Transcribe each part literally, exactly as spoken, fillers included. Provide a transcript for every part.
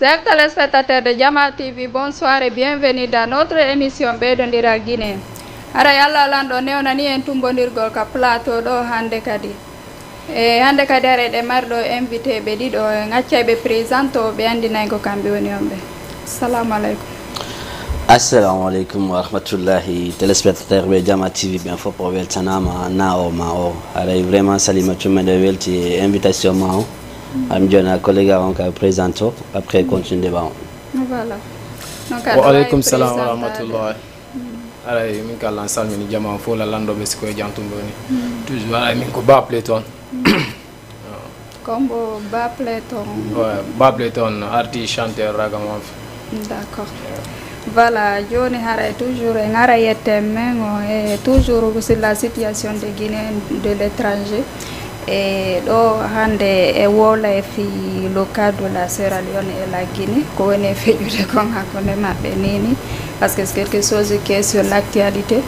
Chers téléspectateurs de Jama T V, bonsoir et bienvenue dans notre émission Ɓeydondiral Guinée. Haray Alla Lanɗo newnani en tumbondirgol ka plateau ɗo hannde kadi. E hannde kadi haray ɗen mari ɗo invité ɓe ɗiɗo, en accay ɓe présente o, ɓe anndinay ko kamɓe woni on ɓe. Assalamu aleykum. Assalamu aleykum wa rahmatullahi. Téléspectateur ɓe Jama T V ɓen fof, o weltanaama na o ma o. Haray vraiment Salimatu, meɗen welti e invitation ma o. Am jona collègue on ka présente o, après continue débat on. Voilà. Wa aleykum salam wa rahmatullah. Aray, min ka lan salmini jama fof la lanɗo ɓe siko e jantum ɗo ni. Toujours aray, min ko Baple toon. Kombo Baple toon. Ouais, Baple toon, artiste, chanteur, ragamuffin. D'accord. Voilà, jooni haray toujours en ara e thème men o, e toujours sur la situation de Guinée de l'étranger. E ɗo hannde e wowla e fii le cas de la Sierra Leone et la Guinée, ko woni e feƴƴude kon hakkunde maɓɓe nii nii, parce que c'est quelque chose qui est sur l'actualité.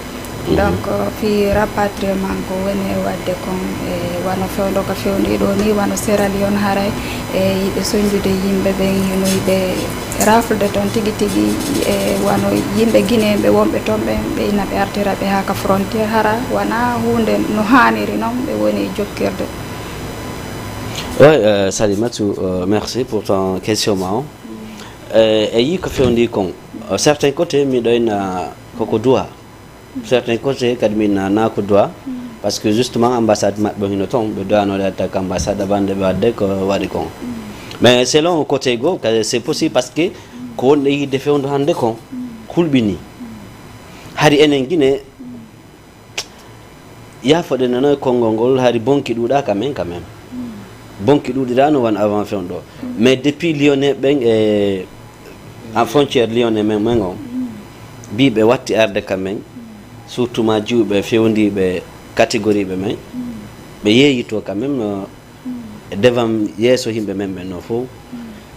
Donc fii rapatriement ko woni e waɗde kon, e wano fewndo ka fewndi ɗo nii, wano Sierra Leone haray e yiɓe sonjude yimɓe ɓen, hino yiɓe raflude ton tigi tigi, e wano yimɓe Guinée ɓe wonɓe ton ɓen, ɓe ina ɓe artira ɓe haa ka frontière, hara wonaa huunde no haaniri non ɓe woni e jokkirde. Oui, euh, Salimatu, euh, merci pour ton question ma o. Euh, e yi ko fewndi kon, euh, certains côtés miɗo ina koko duwa. Certains côtés kadi min na na ko duwa. Parce que justement ambassade maɓɓe hino ton, ɓe duwano ɗe attaque ambassade avant de ɓe waɗde ko waɗi kon. Mais selon côté goo, kadi c'est possible parce que ko wonɗe yiide fewndo hannde kon hulɓini. Hari enen Guinée, yaafoɗen nano e konngol ngol, hari bonki ɗuuɗa ka men, ka men. Bonki ɗuuɗiraano wano avant fewndo. Mais depuis Lyonnais ɓen e en frontière Lyonnais men, men on, bi ɓe watti arde ka men, surtout ma jiwɓe fewndiiɓe catégorie ɓe men, ɓe yeeyito ka men, euh, devant yeeso yimɓe men ɓen no fof.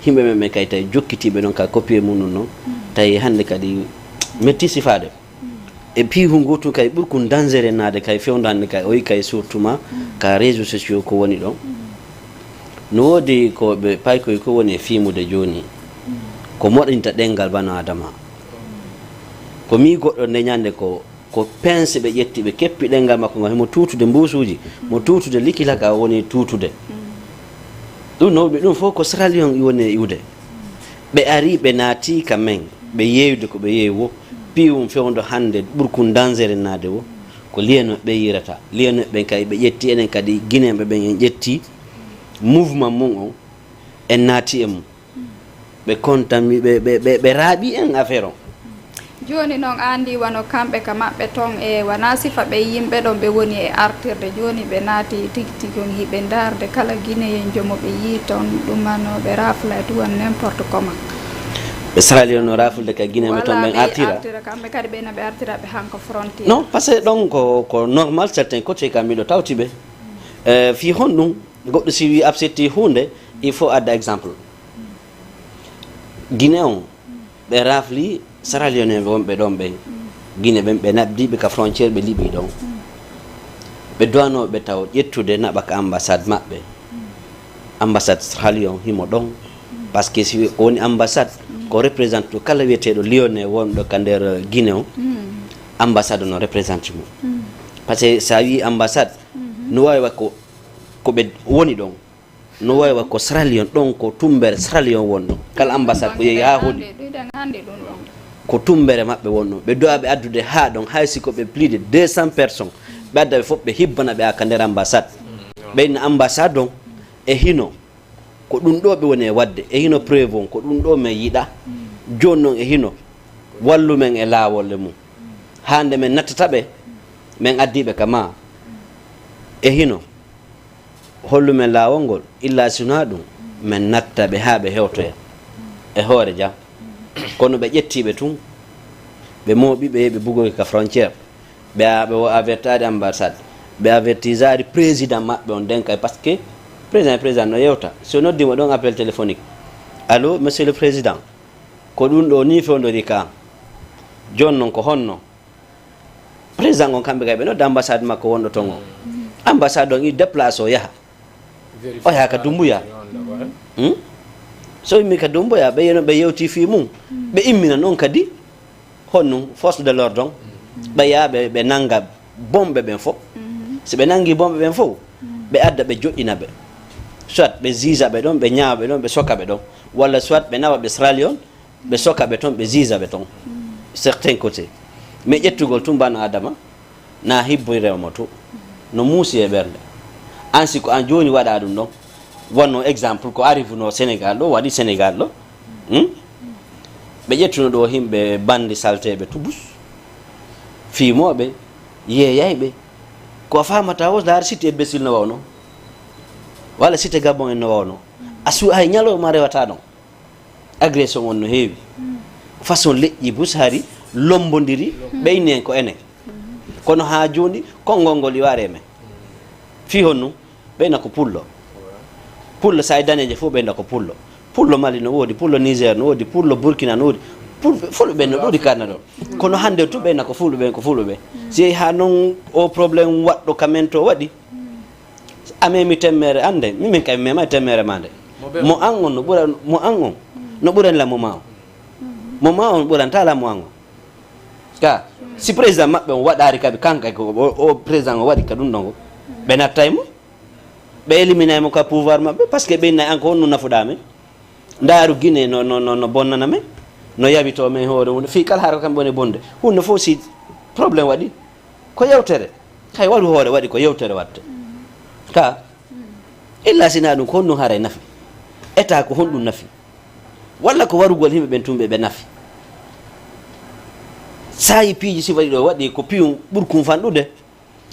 Yimɓe men ɓen kay tawi jokkitiiɓe ɗon ka copier mum non, tawi hannde kadi metti sifaade. E piihu ngu tun kay ɓurkun dangereux naade kay fewndo hannde kay, o yi kay surtout ma ka réseaux sociaux ko woni ɗon. No woodi ko ɓe paykoy ko woni e fiimude jooni, ko moɗinta ɗenngal bano Adama. Ko mi goɗɗo nde ñande ko, ko pince ɓe ƴetti ɓe keppi ɗenngal makko ngal, himo tuutude mbuusuuji, mo tuutude likila ka woni tuutude. Ɗum no ɓe ɗum fof ko Sierra Leone woni e iwde. Ɓe ari, ɓe naati ka men, ɓe yeeyude ko ɓe yeewi wo, piiwum fewndo hannde ɓurkun dangereux naade wo, ko Lyonnais ɓe yirata. Lyonnais ɓen kay ɓe ƴetti, enen kadi Guinéen ɓe ɓen en ƴetti mouvement mum on, en naati e mum. Ɓe kontami, ɓe, ɓe, ɓe, ɓe raaɓi en affaire on. Jooni non, a anndi wano kamɓe ka maɓɓe ton, e wonaa sifa ɓe yimɓe ɗon ɓe woni e artirde. Jooni ɓe naati tigi tigi on hiɓe ndaarde kala Guinéen jomo ɓe yii ton, ɗumano ɓe rafla e duwan n'importe comment. Ɓe Sierra Leone no raflude ka Guinée ɓe ton ɓen artira. Kamɓe kadi ɓe ina ɓe artira ɓe han ka frontière. Non, parce que ɗon ko, ko normal, certains côté ka miɗo tawti ɓe. Eh, fii honɗum, goɗɗo si wii accepti huunde, il faut adda exemple. Guinée on, ɓe rafli Sierra Leone wonɓe ɗon ɓen. Guinée ɓen, ɓe naɓdi ɓe ka frontière, ɓe liɓi ɗon. Ɓe duwanoo ɓe taw ƴettude naɓa ka ambassade maɓɓe. Ambassade Sierra Leone himo ɗon. Parce que si ko woni ambassade, ko représente kala wiyeteeɗo Lyonnais wonɗo ka nder Guinée on, ambassade no représente mo. Parce que sa wii ambassade, no waawi wa ko, ko ɓe woni ɗon. No waawi wa ko Sierra Leone ɗon, ko tummbere Sierra Leone wonno. Kala ambassade ko yehi haa hoɗi. Ko tummbere maɓɓe wonno. Ɓe duwa ɓe addude haa ɗon, hay si ko ɓe plus de deux cents personnes. Ɓe adda ɓe fof, ɓe hibbana ɓe haa ka nder ambassade. Ɓe inna ambassade on, e hino, ko ɗum ɗo ɓe woni e waɗde. E hino preuve on, ko ɗum ɗo men yiɗa. Jooni non e hino, wallu men e laawolle mum. Haa nde men nattata ɓe, men addi ɓe ka ma. E hino, hollu men laawol ngol, illa si wonaa ɗum, men natta ɓe haa ɓe hewtoya e hoore jam. Kono ɓe ƴetti ɓe tun, ɓe mooɓi ɓe, ɓe bugoyi ka frontière. Ɓe a-, ɓe o avertaade ambassade, ɓe avertisaade président maɓɓe on den kay, parce que président e président no yewta. Si o noddi mo ɗon appel téléphonique, allo, monsieur le président, ko ɗum ɗo ni fewndori ka. Jooni non ko honno? Président on kamɓe kay ɓe nodda ambassade makko wonɗo ton o. Ambassade on i déplace o yaha. O yaha ka Dumbuya. Hmm? So immi ka Dumbuya, ɓe yeno ɓe yewti fii mum. Ɓe immina non kadi, honɗun, force de l'ordre on. Ɓe yaha ɓe, ɓe nanga bonɓe ɓen fof. Si ɓe nangi bonɓe ɓen fof, ɓe adda ɓe joɗɗina ɓe. Soit ɓe juge ɓe ɗon, ɓe ñaawa ɓe ɗon, ɓe soka ɓe ɗon. Walla soit ɓe nawa ɓe Sierra Leone, ɓe soka ɓe ton, ɓe juge ɓe ton. Certains côtés. Mais ƴettugol tun bano Adama, na hibboyre mo to. No muusi e ɓernde. An si ko an jooni waɗa ɗum ɗon. Wonno exemple ko arrive no Sénégal ɗo, waɗi Sénégal ɗo. Hmm? Ɓe ƴettuno ɗo himɓe bandi salteɓe tubus. Fiimooɓe, yeeyayɓe. Ko a faamata o, ndaar site imbécile no wawno. Walla site Gabon en no wawno. A su-, hay ñalawma rewata ɗon. Agression on no heewi. Façon leƴƴi bus hari lombondiri, ɓeyni en ko enen. Kono haa jooni, konngol ngol iwaare men. Fii honno? Ɓeyna ko pullo. Pullo, so a daneejo fof ɓeyna ko pullo. Pullo Mali no woodi, pullo Niger no woodi, pullo Burkina no woodi. Pul-, fulɓe ɓen no ɗuuɗi ka aduna ɗo. Kono hannde tun ɓeyna ko fulɓe ɓen, ko fulɓe ɓen. Si yehi haa non o problème waɗɗo ka men to waɗi, a memi temmere an de, min kay mi mema temmere ma de. Mo an on no ɓura, mo an on no ɓurani lan mo ma on. Mo ma on ɓuranta lan mo an on. Ka, si président maɓɓe on waɗaari ka ɓe, kanka ko o, o président on waɗi ka ɗum ɗon ko, ɓe nattay mo, ɓe éliminay mo ka pouvoir maɓɓe, parce que ɓe innay an ko honno nafuɗaa men. Ndaaru Guinée no, no, no, no bonnana men, no yawitoo men hoore huunde. Fii kala hara ko kamɓe woni bonde. Huunde fof si problème waɗi, ko yewtere. Hay waɗu hoore waɗi ko yewtere waɗte. Ka, illa si na ɗum, ko honɗum haray nafi? État ko honɗum nafi? Walla ko warugol yimɓe ɓen tun ɓe, ɓe nafi? Saa'i piiji si waɗi ɗo, waɗi ko piyum ɓurkum fanɗude.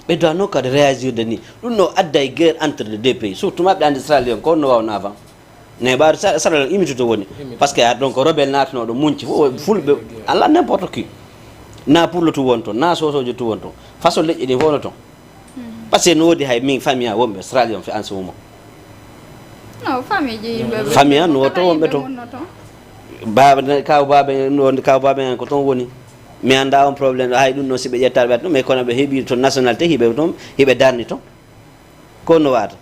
Ɓe doit non kadi réagir de ni. Ɗum no adday guerre entre les deux pays. Surtout maɓɓe anndi Sierra Leone, ko honno wawno avant. Ne ɓaaru Sierra, Sierra Leone imitoto woni. Parce que a donc rebelle naatino ɗo munci fof, fulɓe, ala n'importe qui. Na pullo tu won ton, na sosojo tu won ton. Façon leƴƴi ɗin fof no ton. Parce que no woodi hay min famille an wonɓe Sierra Leone fi en ce moment. No, famille ji yimɓe ɓe. Famille an no woto wonɓe ton. Baaba, kaw baaba en, no, kaw baaba en ko ton woni. Mi anndaa on problème ɗo, hay ɗum ɗon si ɓe ƴettaali ɓe ɗum, mais kono ɓe heɓi ton nationalité, hiɓe ton, hiɓe darni ton. Ko no waata?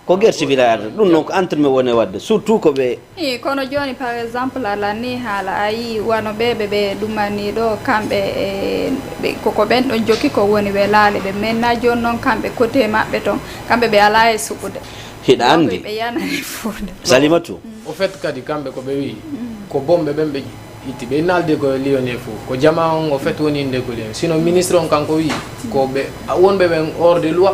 Ko guerre civile arata. Ɗum noon ko entre men woni e waɗde. Surtout ko ɓe Ii, kono jooni, par exemple, a lannii haala, a yii wano ɓee ɓe, ɓe ɗumanii ɗoo, kamɓe e, ɓe, ko, ko ɓen ɗon joki ko woni ɓe laali ɓe. Men na jooni noon kamɓe côté maɓɓe ton, kamɓe ɓe alaa e suɓude. Hiɗa anndi, ɓe yanani fuude. Salimatu, Au fait kadi, kamɓe ko ɓe wi'i, ko bonɓe ɓen ɓe itti. Ɓe naalde ko Lione fof. Ko jamaa on, au fait, woni innde ko Lione. Sinon, ministre on kanko wi'i, ko ɓe, a, wonɓe ɓen hors de loi,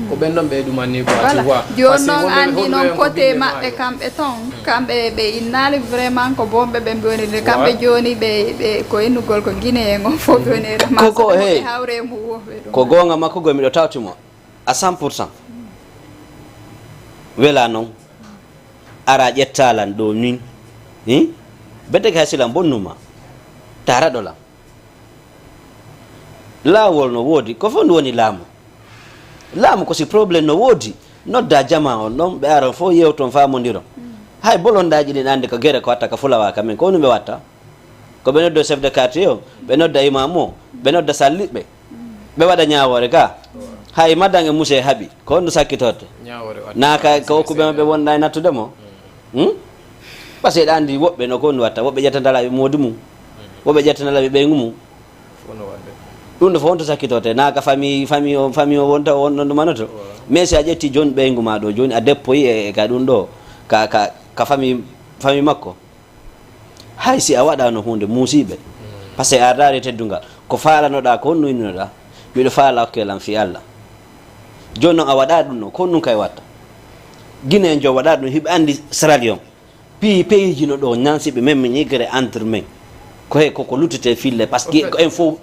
ko ɓen ɗon ɓe ɗumani quoi, tu vois. Jooni noon, anndi noon côté maɓɓe kamɓe ton, kamɓe ɓe innaali vraiment ko bonɓe ɓen ɓe woni de. Kamɓe jooni ɓe, ɓe ko innugol ko Guinée en on fof ɓe woni e ramasse. Ko, ko, ɓe hawre e mum woɓɓe ɗum. Ko goonga makko, go miɗo tawti mo. À cent pour cent. Wela non. Ara ƴetta lan ɗo min. Hin? Bedde ka hasilan bonnuma. Tara ɗo lan. Laawol no woodi. Ko fof ndu woni laamu. Laamu ko si problème no woodi. Nodda jamaa on ɗon, ɓe aron fof yewton, faamondiron. Hay bolondaaji ɗin anndi ko gere ko watta ka fulawa ka men. Ko honɗum ɓe watta? Ko ɓe nodda chef de quartier o, ɓe nodda imam o, ɓe nodda salliɓɓe, ɓe waɗa ñaawoore ga. Hay madan e muse haɓi, ko honno sakkitorte? Naa ka ko hokkuɓe maɓɓe wonɗa e nattude mo? Hmm? Parce que eɗa anndi woɓɓe no ko honno watta, woɓɓe ƴetta ndalaɓe moodi mum, woɓɓe ƴetta ndalaɓe ɓeyngu mum. Ɗum ɗo fof honto sakkitorte? Naa ka famille, famille o, famille o wonta, o wonɗon ɗum manoto. Mais si a ƴetti jooni ɓeyngu ma ɗo, jooni a deppoyi e, e ka ɗum ɗo, ka, ka, ka famille, famille makko. Hay si a waɗaano huunde muusiiɓe, par ce que a ardaali e teddungal, ko faalanoɗaa, ko honno inninoɗaa? Miɗo faala okke lan fii Alla. Jooni non a waɗaa ɗum ɗon, ko honɗum kay watta? Guinée en jo waɗaa ɗum, hiɓe anndi Sierra Leone. Pays, pays ji no ɗo, nan si ɓe men min igere entre men. Ko he, ko, ko luttete fille, parce que ko en fof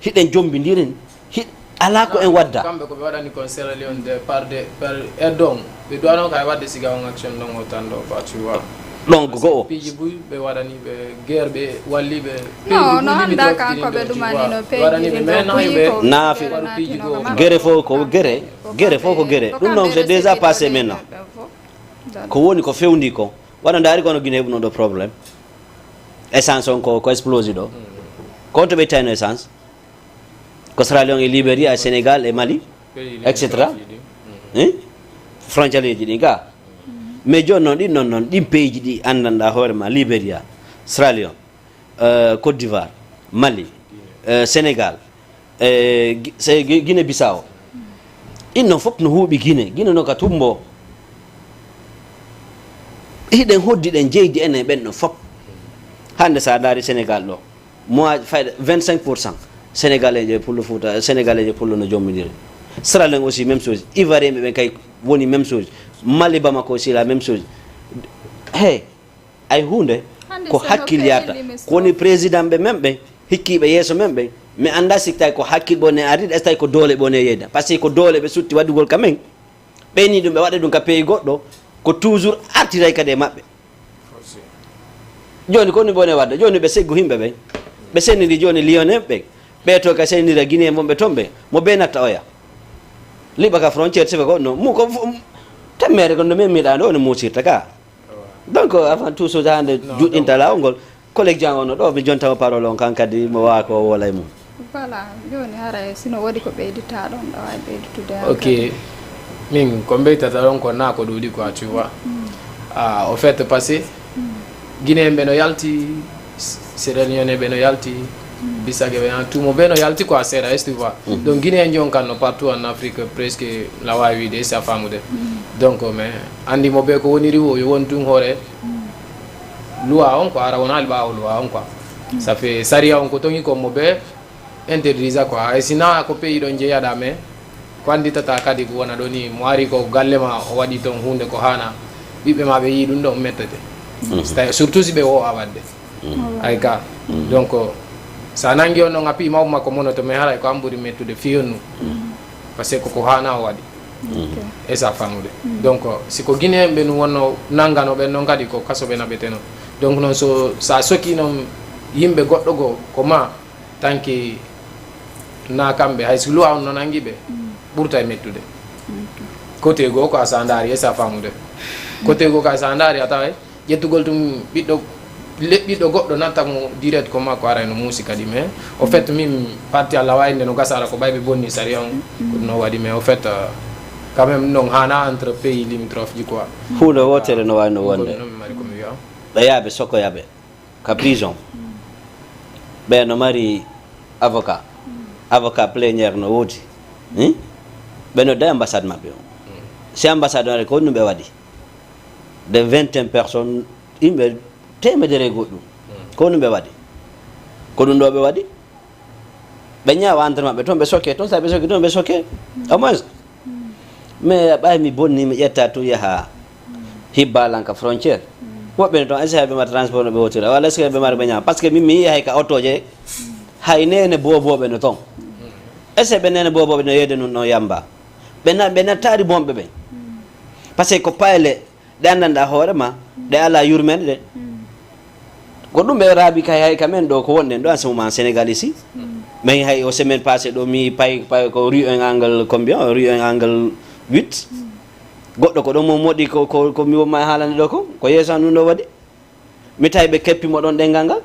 Hiɗen jommbindirin, hiɗ-, alaa ko en wadda. Kamɓe ko ɓe waɗani kon Sierra Leone de par de, par aide on. Ɓe duwano kay waɗde siga on action ɗon o tan ɗo, quoi, tu vois. Ɗon ko go'o. Piiji buy ɓe waɗani ɓe, guerre ɓe walli ɓe. No, no anndaa kanko ɓe ɗumani no peeji ɗin ɗo buy ko naafi. Gere fof ko gere, gere fof ko gere. Ɗum noon c'est déjà passé maintenant. Ko woni ko fewndi ko. Wano ndaari kono Guinée heɓuno ɗo problème. Essence on ko, ko explose ɗo. Ko on to ɓe ittayno essence? Ko Sierra Leone e Liberia e Sénégal e Mali, et cetera. Hein? Frontière ji ɗin ga. Mais jooni noon, ɗin ɗon noon, ɗin peeji ɗi anndanɗaa hoore maa, Liberia, Sierra Leone, euh, Côte d'Ivoire, Mali, euh, Sénégal, euh, Gui-, c'est Gui-, Guinée-Bissau. Ɗin ɗon fof no huuɓi Guinée. Guinée no ka tumbo. Hiɗen hoddi ɗen jeydi enen ɓen ɗon fof. Hannde, so a ndaari Sénégal ɗo, mo a fayda vingt-cinq pour cent Sénégalais je pullo Fuuta, Sénégalais je pullo no jommidiri. Sierra Leone aussi, même chose. Ivoirien ɓe ɓen kay woni même chose. Mali, Bamako aussi, la même chose. Hey, ay huunde, hannde ko so no hakkil yaata. Ko woni président ɓe men ɓen, hikkiiɓe yeeso men ɓen, mi anndaa si tawi ko hakkil ɓe woni ardiiɓe, si tawi ko doole ɓe woni yeyda. Par ce que ko doole ɓe sutti waɗugol ka men, ɓe ni ɗum ɓe waɗa ɗum ka pays goɗɗo, ko toujours artiray kadi e maɓɓe. Jooni ko ni ɓe woni waɗde? Jooni ɓe seggu yimɓe ɓen. Ɓe sennidi jooni Lyonnais ɓen. Ɓe to ka sennidira Guinée mon ɓe ton ɓe. Mo ɓe natta oya. Liɓa ka frontière sifa ko no. Mu ko fu-, temmere ko no men miɗa ɗo no muusirta ka. Donc, avant tout chose, hannde juɗɗinta laawol ngol. Collègue Dieng on no ɗo, mi jontama parole on kan kadi, mo waawa ko woola e mum. Voilà, jooni haray sino woodi ko ɓeyditaa ɗon, ɗo ay ɓeyditude han Ok. Kadi. Min, ko mbeytata ɗon ko naa ko ɗuuɗi quoi, tu vois. Ah, au fait, passé, Guinéen ɓe no yalti, Sierra Leone ɓe no yalti, Bissau ɓe no, tout mo ɓe no yalti quoi, seeɗa, est-ce que tu vois. Donc, Guinéen jon kan no partout en Afrique, presque, la waawi wiide, est-ce que a faamude. Donc, mais, anndi mo ɓe ko woniri wo, yo won tun hoore, loi on ko ara wona ɓaawo loi on quoi. Ça fait sariya on ko toŋi ko mo ɓe interdisa quoi. Hay si na ko pays ɗon jeyaɗa, mais ko annditata kadi ko wona ɗo ni, mo ari ko galle ma, o waɗi ton huunde ko haana, ɓiɓɓe ma ɓe yii ɗum ɗo, on mettete. C'est-à-dire, surtout si ɓe wo a waɗde. Ay ka. Donc, sa nangi on ɗon a pii mawɓe makko mono to, mais haray ko an ɓuri mettude fiyonnu. Parce que ko ko haana o waɗi. Ok. E sa faamude. Donc, si ko Guinéen ɓe nun wonno nangano ɓen non kadi ko kaso ɓe naɓeteno. Donc, non so, sa soki non yimɓe goɗɗo goo, ko ma tanki na kamɓe, hay si luwa on non nangi ɓe, ɓurta e mettude. Ok. Kote goo ko a sa ndaari, e sa faamude. Kote goo ko a sa ndaari, a taway ƴettugol tun ɓiɗɗo, le-, ɓiɗɗo goɗɗo natta mo direct ko makko aray no muusi kadi, mais au fait, min parti Alla wawi nde no gasa ara ko ɓay ɓe bonni sariya on, ko ɗum no waɗi, mais au fait, euh, quand même, non, hana entre pays limitrophes ji quoi. Huunde wootere no wawi no wonde. Ɗum ko non mi mari ko mi wi'a. Ɓe yaa ɓe sokoya ɓe ka prison. Ɓe no mari avocat. Avocat plénière no woodi. Hmm? Ɓe nodda ambassade maɓɓe on. Si ambassade on ari, ko honɗum ɓe waɗi? De vingt et un personnes, yimɓe teemedere e goɗɗum. Ko honɗum ɓe waɗi? Ko ɗum ɗo ɓe waɗi? Ɓe ñaawa entre maɓɓe toon, ɓe soke toon, sa ɓe soke toon, ɓe soke. Au moins. Mais ɓay mi bonni, mi ƴetta tun yaha hibba lan ka frontière. Woɓɓe no toon, est-ce que ɓe mari transport no ɓe wotira? Walla est-ce que ɓe mari ɓe ñaama? Parce que min mi yi'i hay ka otooje, hay neene boobooɓe no toon. Est-ce que ɓe neene boobooɓe no yeeyde nun no yamba? Ɓe na-, ɓe nattaari bonɓe ɓen. Parce que ko payle ɗe anndanɗaa hoore maa, ɗe alaa yurmeende ɗe. Ko ɗum ɓe raabi kay hay ka men ɗo ko wonɗen ɗo en ce moment Sénégal ici. Men hay o semaine passée ɗo mi pay, pay ko rue un angle combien? Rue un angle huit. Goɗɗo ko ɗon mo moɗi ko, ko, ko mi wonma e haalande ɗo ko, ko yeeso an ɗum ɗo waɗi. Mi tawi ɓe keppi mo ɗon ɗenngal ngal.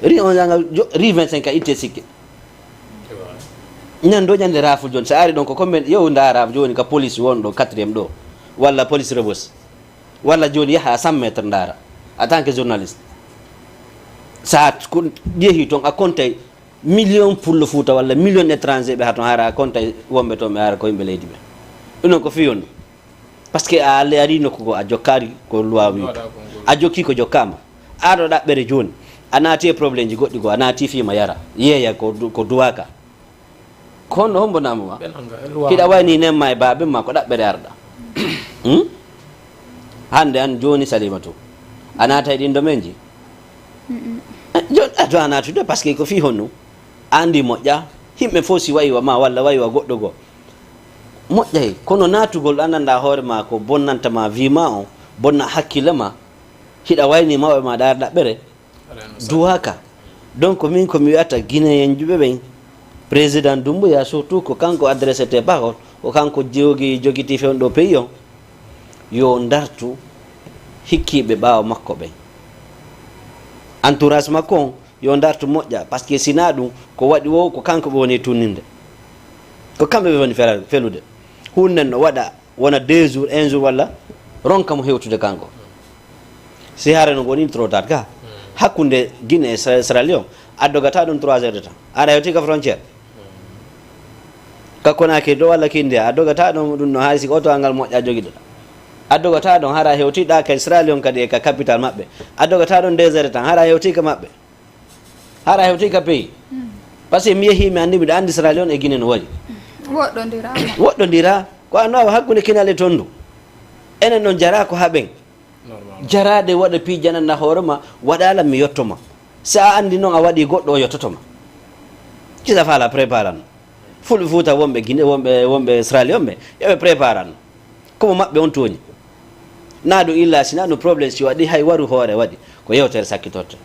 Rue on angle jo-, rue vingt-cinq a itte sikke. Ñande o ñande raaful jooni, so a ari ɗon ko combien, yo ndaara jooni ka police won ɗo quatrième ɗo, walla police Rebeuss. Walla jooni yaha à cent mètres ndaara, en tant que journaliste. Sa ko yehi toon a kontay million pullo Fuuta walla million étranger ɓe haa toon, hara a kontay wonɓe toon ɓe hara ko yimɓe leydi ɓe. Ɗum noon ko fii honɗum? Parce que a le-, ari nokku goo a jokkaali ko luwaa wi. A jokki ko jokkaama. Aɗo ɗaɓɓere jooni. A naati e problème ji goɗɗi goo, a naati fii ma yara. Yeeya ko du-, ko duwaaka. Ko honno hombo naamu ma? Ɓen anga, en luwaa. Hiɗa wayni nen ma e baaben ma ko ɗaɓɓere arɗa. Hmm? Hannde an jooni Salimatu. A naata e ɗin domaine ji? Eh, jooni a to a naatude parce que ko fii honno? A andi moƴƴa, yimɓe fof si wayi wa ma walla wayi wa goɗɗo goo. Moƴƴay, kono naatugol anndanɗaa hoore ma ko bonnanta ma vie ma on, bonna hakkille ma, hiɗa wayni mawɓe ma ɗaar ɗaɓɓere, duwaaka. Donc, min ko mi wi'ata Guinéen juɓe ɓen, Président Doumbouya surtout ko kanko adressete parole, ko kanko jogi, jogiti fewndo pays on, yo ndartu hikkiiɓe ɓaawo makko ɓen. Entourage makko on, yo ndartu moƴƴa, parce que si naa ɗum, ko waɗi wo, ko kanko ɓe woni tunninde. Ko kamɓe ɓe woni fera-, felude. Huunde no waɗa wona deux jours, un jour walla Ronka mo hewtude kanko. Si haare no woni trop tard ka. Hakkunde Guinée e Sierra Leone, a dogataa ɗon trois heures de temps. Aɗa hewti ka frontière. Ka Conakry to walla Kindia, a dogataa ɗon ɗum no haali si ko oto angal moƴƴa jogiɗo. A dogataa ɗon hara hewtiɗa ka Sierra Leone kadi e ka capital maɓɓe. A dogataa ɗon deux heures de temps, hara hewti ka maɓɓe. Hara hewti ka pays. Parce que mi yehi, mi anndi, miɗo anndi Sierra Leone e Guinée no wayi. Woɗɗondiraa. Woɗɗondiraa. Ko annaawa hakkunde kinal e tondu. Enen ɗon jaraa ko haɓen. Normal. Jaraade waɗa piijananɗa hoore ma, waɗa lan mi yotto ma. Si a anndi non a waɗi goɗɗo o yottoto ma. Kisa faala préparan. Fulɓe Fuuta wonɓe Guinée, wonɓe, wonɓe Sierra Leone ɓe, yo ɓe préparan. Ko mo maɓɓe on tooñi. Naa ɗum illa si naa ɗum problème si waɗi hay waru hoore waɗi. Ko yewtere sakkitorte.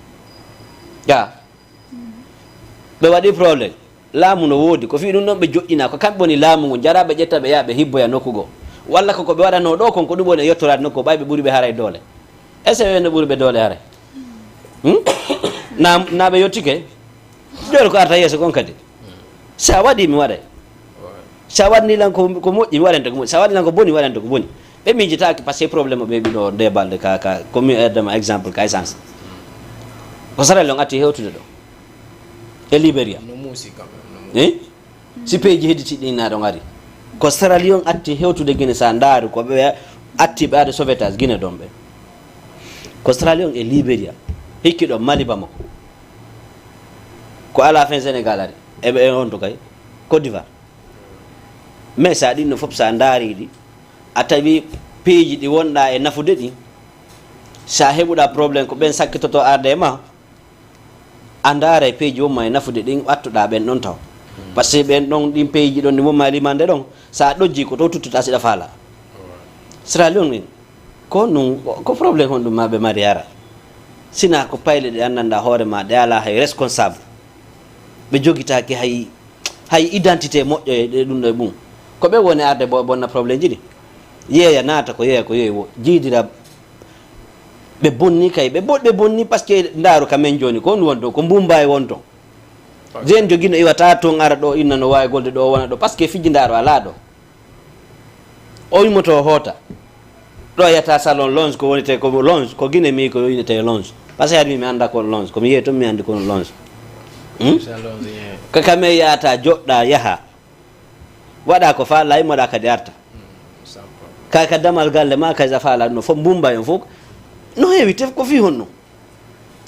Gaa. Ɓe waɗi problème. Laamu no woodi. Ko fii ɗum ɗon ɓe joƴƴinaa. Ko kamɓe woni laamu ngun. Jaraa ɓe ƴetta ɓe yaha ɓe hibboya nokku goo. Walla ko ko ɓe waɗanoo ɗoo kon ko ɗum woni e yottoraade nokku ɓay ɓe ɓuri ɓe haray doole. Est-ce que ɓe no ɓuri ɓe doole haray? Hmm? Na, na ɓe yottike? Jooni ko arta yeeso kon kadi. Si a waɗi mi waɗay. Si a waɗni lan ko, ko moƴƴi mi waɗante ko moƴƴi. Si a waɗni lan ko boni mi waɗante ko boni. Ɓe miijitaaki parce que problème o ɓe ɓiɗo nde balɗe ka, ka, ko mi erdema exemple ka essence. Ko Sierra Leone atti hewtude ɗo. E Liberia. No muusi quand même, no muusi. Eh? Si peeji hedditiɗi ɗin na ɗon ari. Ko Sierra Leone atti hewtude Guinée sa ndaaru ko ɓe atti ɓe aade sauvetage Guinée ɗon ɓe. Ko Sierra Leone e Liberia. Hikki ɗo Mali Bamako. Ko à la fin Sénégal ari. E ɓe e on to kay. Côte d'Ivoire. Mais sa ɗin no fof sa ndaari ɗi, a tawi peeji ɗi wonɗa e nafude ɗin, sa heɓuɗa problème ko ɓen sakkitoto arde e ma, a ndaara e peeji wonma e nafude ɗin, ɓattoɗa ɓen ɗon taw. Parce que ɓen ɗon, ɗin peeji ɗon, ɗi wonma e limande ɗon, sa ɗojji ko to tuttata siɗa faala. Sierra Leone ɗin, ko ɗum, ko problème honɗum ma ɓe mari hara? Sina ko payle ɗe anndanɗa hoore ma, ɗe alaa hay responsable. Ɓe jogitaaki hay, hay identité moƴƴo e, e ɗum ɗo e ɗum. Ko ɓe woni arde bo-, bonna problème ji ɗi. Yeeya naata ko yeeya ko yeeyi wo-, jiidira. Ɓe bonni kay, ɓe bo-, ɓe bonni parce que ndaaru ka men jooni, ko honɗum woni ɗon? Ko Mumbai woni ɗon. Zen jogino iwata ton ara ɗo inna no waawi golde ɗo wona ɗo, parce que fiji ndaaru alaa ɗo. O immoto o hoota. Ɗo yata salon lounge ko wonete ko lounge, ko Guinée mi ko wonete lounge. Parce que mi, mi annda ko lounge, ko mi yehi ton mi anndi ko lounge. Hmm? Salon, yeah. Ka kame yata joɗɗa yaha. Waɗa ko faala, immoɗa kadi arta. Hmm, sans problème. Ka, ka damal galle ma, kay sa faala ɗum, fof mbumba en fof. No heewi, tef ko fii honno?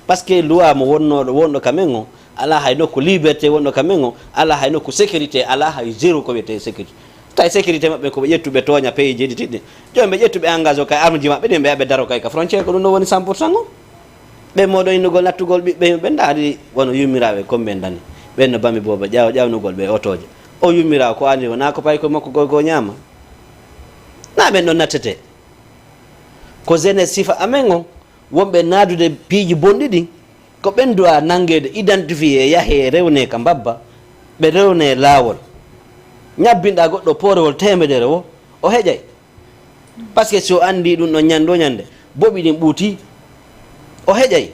Parce que loi mo wonnooɗo, wonɗo ka men o, alaa hay nokku liberté wonɗo ka men o, alaa hay nokku sécurité, alaa hay zéro ko wiyetee sécurité. Tawi sécurité maɓɓe ko ɓe ƴettu ɓe tooña pays ji ɗi tiɗɗi. Jooni ɓe ƴettu ɓe engagé o kay arme ji maɓɓe ɗin ɓe yaha ɓe daro kay ka frontière ko ɗum ɗo woni cent pour cent o. Ɓe moɗo innugol nattugol ɓiɓɓe ɓe ndaari wono yummiraaɓe kon ɓen dani. Ɓen no bami booba ƴaw-, ƴawnugol ɓe otooje. O yummiraawo ko andi wonaa ko paykol makko goy goo ñaama. Naa ɓen ɗon nattete. Ko jeunesse sifa amen o. Wonɓe naadude piiji bonɗi ɗin, ko ɓen duwaa nanngeede, identifié, yahee, rewnee ka mbabba, ɓe rewnee laawol. Ñabbinɗaa goɗɗo poorewol teemedere wo, o heƴay. Parce que si o anndii ɗum ɗon ñannde o ñannde, boɓi ɗin ɓuutii, o heƴay.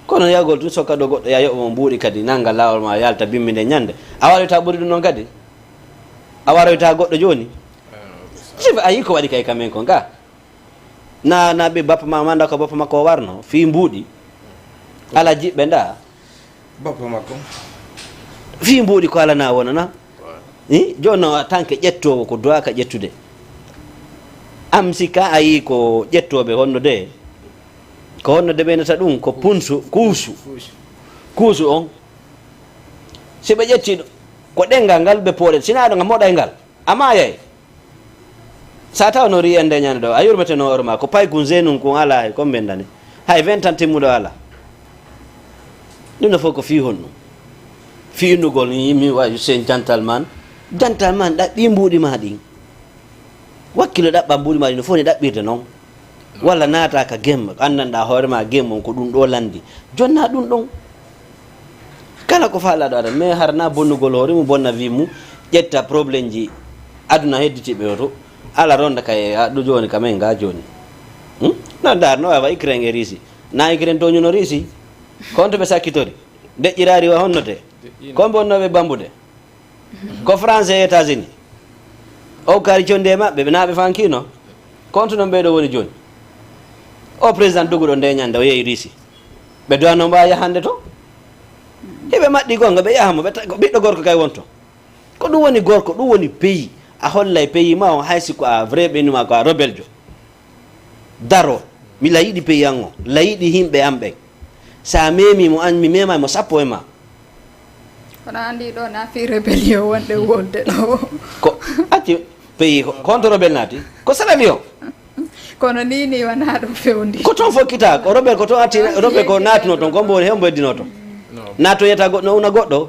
Kono yahgol tun sokka ɗo goɗɗo yaa yoɓa mo mbuuɗi kadi, nannga laawol maa yalta bimbi nden ñannde. A waroyta ɓuri ɗum ɗon kadi? A waroyta goɗɗo jooni? Sifa a yii ko waɗi kay ka men kon ka. Na, na ɓe bappa ma, manda ko bappa makko o warno, fii mbuuɗi. Ala jiɓɓe nda. Bappa makko. Fii mbuuɗi ko ala na wona na. Eh, jooni non, en tant que ƴettoowo, ko duwaa ka ƴettude. Am si ka a yii ko ƴettooɓe honno de, ko honno de ɓe nata ɗum, ko punsu, kuusu. Kuusu on. Si ɓe ƴetti ɗo, ko ɗenngal ngal ɓe pooɗet, si na ɗo nga moɗay ngal. A maayay. Sa taw no ri en nde ñande ɗo, a yurmete no hoore ma, ko paykun zeenun kun alaa hay ko mbendani. Hay vingt ans timmuɗo alaa. Ɗum no fof ko fii honɗum? Fii innugol ni, mi wa, je suis un gentleman. Gentleman, ɗaɓɓi mbuuɗi ma ɗin. Wakkilo ɗaɓɓa mbuuɗi ma ɗin, no fof ni ɗaɓɓirde non. Walla naata ka gem, anndanɗaa hoore maa gem on ko ɗum ɗoo lanndi. Jonnaa ɗum ɗon. Kala ko faalaaɗo aɗa, mais hara na bonnugol hoore mum, bonna vie mum, ƴetta problème ji aduna hedditiiɓe o to. Ala ronda kay, a, ɗo jooni ka men ga jooni. Hmm? Na ndaar no wawa Ukraine e Russie. Na Ukraine tooñuno Russie. Ko honto ɓe sakkitori? Deƴƴiraari wa honno te? Ko ɓe wonnoo ɓe bambude? Ko France e États-Unis. O kari condi e maɓɓe, ɓe naa ɓe fankino. Ko honto non ɓee ɗoo woni jooni? O président doguɗo nde ñande, o yehi Russie. Ɓe duwano mo yahande to. Hiɓe maɗɗi gonga, ɓe yaha mo, ɓe ta-, ko ɓiɗɗo gorko kay wonto. Ko ɗum woni gorko, ɗum woni pays. A hollay pays ma on, hay si ko a vrai ɓennu ma, ko a rebeljo. Daro, mi la yiɗi pays an on, la yiɗi yimɓe an ɓen. Sa memi mo an, mi mema mo sappo e ma. Kono andi ɗo na fi rébellion wonɗe wolde ɗo. Ko acci pays ko, ko honto rebel naati? Ko Sierra Leone. Kono ni, ni wona ɗum fewndi. Ko ton fokkita, ko rebel ko ton atti, rebel ko naatuno ton, ko mbo, hembo eddino ton. No. Naatoyata goɗɗo, una goɗɗo.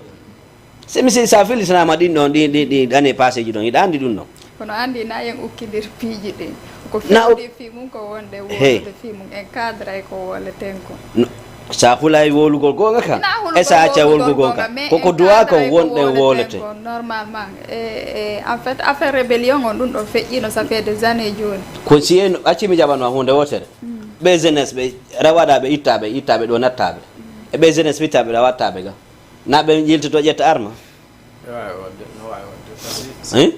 Si mi si sa filitanama ɗin ɗon, ɗi, ɗi, ɗi année passé ji ɗon, hiɗa andi ɗum ɗon. Kono andi na en ukkidir piiji ɗin. Ko Na uk- fewndi fi mum ko wonde Hey. Wonde fi mum en cadre e ko woleten ko. No, sa hulay wolugol gonga kan. Na hulu E sa ko acca wolugol wolugol gonga gonga, kan. mais Ko ko en duwa kon cadre ko wonɗen woleten wolete. Ko normalement. E, e, en fait, affaire rébellion on ɗum ɗo feƴƴino, ça fait des années jooni. Ko si en acci mi jaɓanma hunde wotere. Ɓe jeunesse ɓe rawaɗa ɓe ittaɓe, ittaɓe ɗo nattaɓe. E ɓe jeunesse ittaɓe rawattaɓe ga. Na ɓe yiltoto ƴetta arma. No waawi waɗde, no waawi waɗde. Sabi Hein?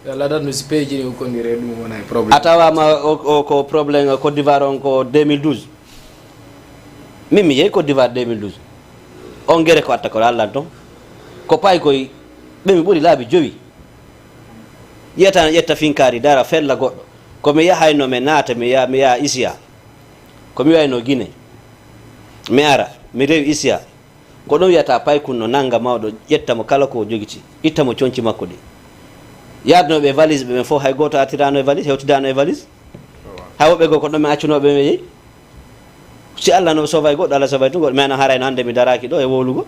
Yo Allah dad no si peeji ni ukkondire ɗum wona e problème. A tawa ma o, o, ko problème Côte d'Ivoire on ko deux mille douze. Min mi yehi Côte d'Ivoire deux mille douze. On gere ko atta ko Allah ton. Ko pay koy ɓe mi ɓuri laabi jowi. Yiyata no ƴetta finkaari dara fella goɗɗo. Ko mi yahayno mi naata mi yaha, mi yaha Isiya. Ko mi wayno Guinée. Mi ara, mi rewi Isiya. Ko ɗum wiyata paykun no nannga mawɗo, ƴetta mo kala ko o jogiti, itta mo conci makko ɗi. Yaadunooɓe e valise ɓe ɓen fof, hay gooto artiraano e valise, hewtidaano e valise. Hay woɓɓe goo ko ɗon ɓe accunooɓe ɓe yehi. Si Allah no sovay goɗɗo, Allah sovay tun goɗɗo, mais no haray no hannde mi daraaki ɗo e wowlugol.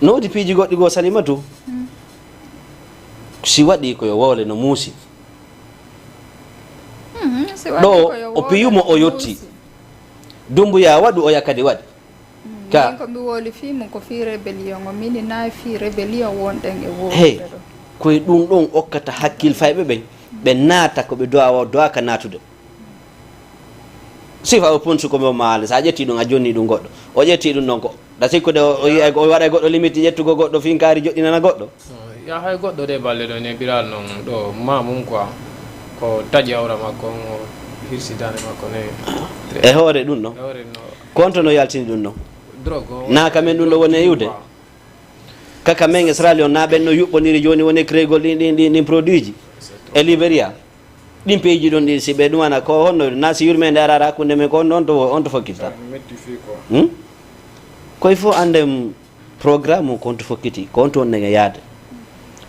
No woodi piiji goɗɗi goo Salimatu. Si waɗi ko yo wowle no muusi. Mhm, si waɗi Ɗo ko yo o wowle piyumo no o yotti. Muusi. Dumbuya waɗu oya kadi waɗi. Ka- Min ko mi wowli fii mum ko fii rébellion o, min nayi fii rébellion wonɗen e wowlude Hey, ɗo. Ko e ɗum ɗon okkata hakkil fayɓe ɓen, ɓe naata ko ɓe duwa, o duwaka naatude. Sifa o punsu ko mo maale, sa ƴetti ɗum, a jonni ɗum goɗɗo. O ƴetti ɗum ɗon ko, da sikkude o, o yi'ay ko o waɗay goɗɗo limiti ƴettugo goɗɗo finkaari joɗɗinana goɗɗo. Ya hay goɗɗo de balle ɗo ne biral non ɗo ma mum quoi. Ko taƴi awra makko on, o hirsi dande makko ne. E hoore ɗum ɗon. E hoore no. Konto no yaltini ɗum ɗon. Drogue o. Na ka men ɗum ɗo woni e iwde. Kaka men Israel on na ɓen no yuɓɓondiri jooni woni créegol ɗin, ɗin, ɗin, ɗin produit ji. E Liberia. Ɗin peeji ɗon ɗin si ɓe ɗum ana ko honno na si yurmeende arara hakkunde men ko honno on to, on to fokkirta. Metti fii quoi. Hmm? Koye fof annden programme on ko honto fokkiti, ko honto on nege yaade.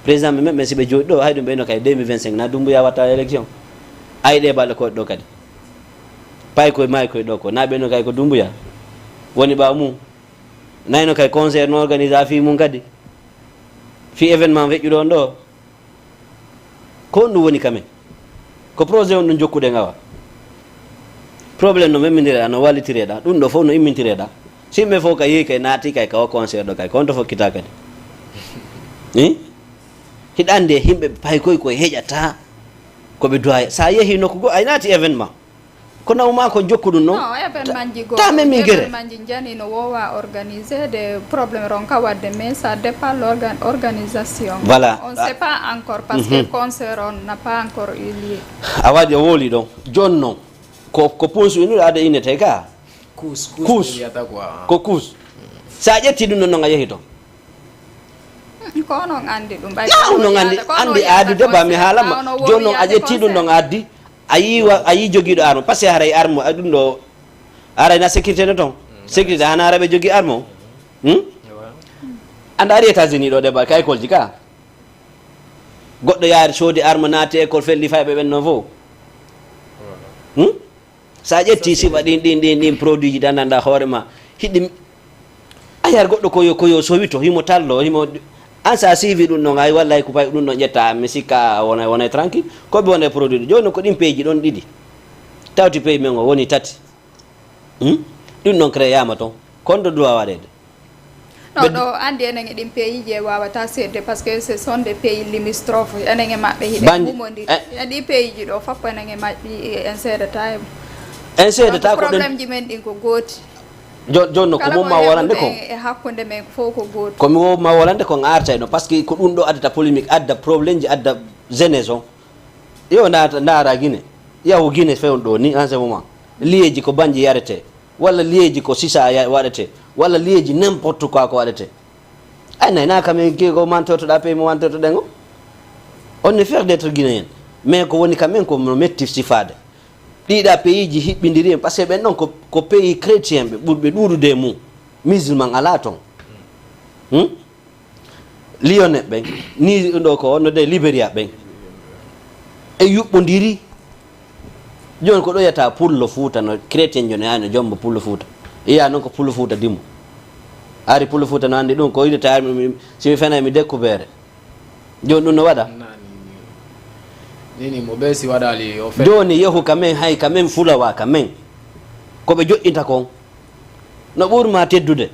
Président ɓe men ɓen si ɓe jooɗi ɗo, hay ɗum ɓeyno kay deux mille vingt-cinq na Dumbuya watta élection. Ay ɗe balɗe koɗe ɗo kadi. Pay koye maayi koye ɗo ko, na ɓeyno kay ko Dumbuya woni ɓaawo mum. Nayno kay concert no organise a fii mum kadi. Fii événement feƴƴuɗo on ɗo. Ko honɗum woni ka men? Ko projet on ɗum jokkuɗen awa? Problème no memmindireɗaa, no wallitireɗaa, ɗum ɗo fof no immintireɗaa. Si yimɓe fof ka yehi kay naati kay ka o concert ɗo kay, ko honto fokkita kadi? Hi? Hiɗa anndi e yimɓe pay koy koye heƴata, ko ɓe duwa. Sa yehi nokku goo, ay naati événement. Ko naw ma ko jokku ɗum non? Non, événement ji Ta, ta men min gere. Événement ji jani no wowa organiser de problème ronka wadde, mais ça dépend l'organ-, organisation. Voilà. On ne Ah. sait pas encore parce que Mhm. concert on n'a pas encore eu lieu. A waɗi o wowli ɗon. Jooni non, ko, ko punsu inu ada innete ka? Kus, kus, Kus. Ɓe wiyata quoi. Ko kus. Sa ƴetti ɗum non, non a yehi ton. Hmm, ko onon anndi ɗum. Ɓay Ya, ko onon anndi, yaade, ko onon anndi yaade aadi de ba mi conseil. Haalama. Ah, onon Jooni non a wowli ƴetti yaade ɗum conseil. Non a addi. A yii wa-, a yii jogiiɗo arme, parce que haray arme, a ɗum ɗo, haray na sécurité no ton? Sécurité, hana haray ɓe jogii arme o? Hmm? Anda ari États-Unis ɗo, ɗe ba, ka école ji ka. Goɗɗo yaari soodi arme, naati école, felli fayɓe ɓen non fof. Hmm? Sa ƴetti sifa ɗin, ɗin, ɗin, ɗin produit ji ɗan, ɗan, ɗan hoore ma, hiɗi A yar goɗɗo ko yo, ko yo sowito, himo tallo, himo, an sa siivi ɗum ɗon, ay wallay ko pay ɗum ɗon ƴetta, mi sikka wona, wona tranquille. Ko ɓe wona e produit ɗum. Jooni ko ɗin peeji ɗon ɗiɗi. Tawti peeji men o woni tati. Hmm? Ɗum ɗon créé yama ton. Kon ɗo duwa waɗede. Non, ɓe ɗo andi enen e ɗin peeji je wawata seede, parce que ce sont des pays limitrophes. Enen e maɓɓe hiɗen Bandi, gumodiri. Eh. E ɗi peeji ɗo, fappo enen e maɓɓe en seedata e mum. En seedata Donc, ko ɗen problème ji men ɗin ko gooti. Jo-, jooni no ko Kala mo mo ma wolande ko. E hakkunde men fof ko gooto. Ko mi wo-, ma wolande ko artay no, parce que ko ɗum ɗo addata polémique, adda problème ji, adda jeunesse on. Yo naata, ndaara Gine. Yahu Gine fewndo ɗoo ni, en ce moment. Liyeeji ko banji yaretee. Walla liyeeji ko sisa ya-, waɗetee. Walla liyeeji n'importe quoi ko waɗetee. Ay, nay, na ka men ke ko mantortoɗaa pays mo mantortoɗen o? On est fier d'être guinéen. Mais ko woni ka men ko no metti sifaade. Ɗiɗa pays ji hiɓɓindiri en, parce que ɓen ɗon ko, ko pays chrétien ɓe ɓurɓe ɗuuɗude e mum. Musulman alaa ton. Hmm? Lyonnais ɓen, ni ɗo ko no de Liberia ɓen. E yuɓɓondiri. Jooni ko ɗo yata Pullo Fuuta no chrétien jooni, ay no jombo Pullo Fuuta. Iya non ko Pullo Fuuta dimo. Ari Pullo Fuuta no andi ɗum ko ina tawi mi, mi, si mi fenay mi découvert. Jooni ɗum no waɗa. Nani, ni, ni mo ɓe si waɗali o fe- Jooni yehu ka men, hay ka men fulawa ka men. Ko ɓe joƴƴinta kon. No ɓurma teddude.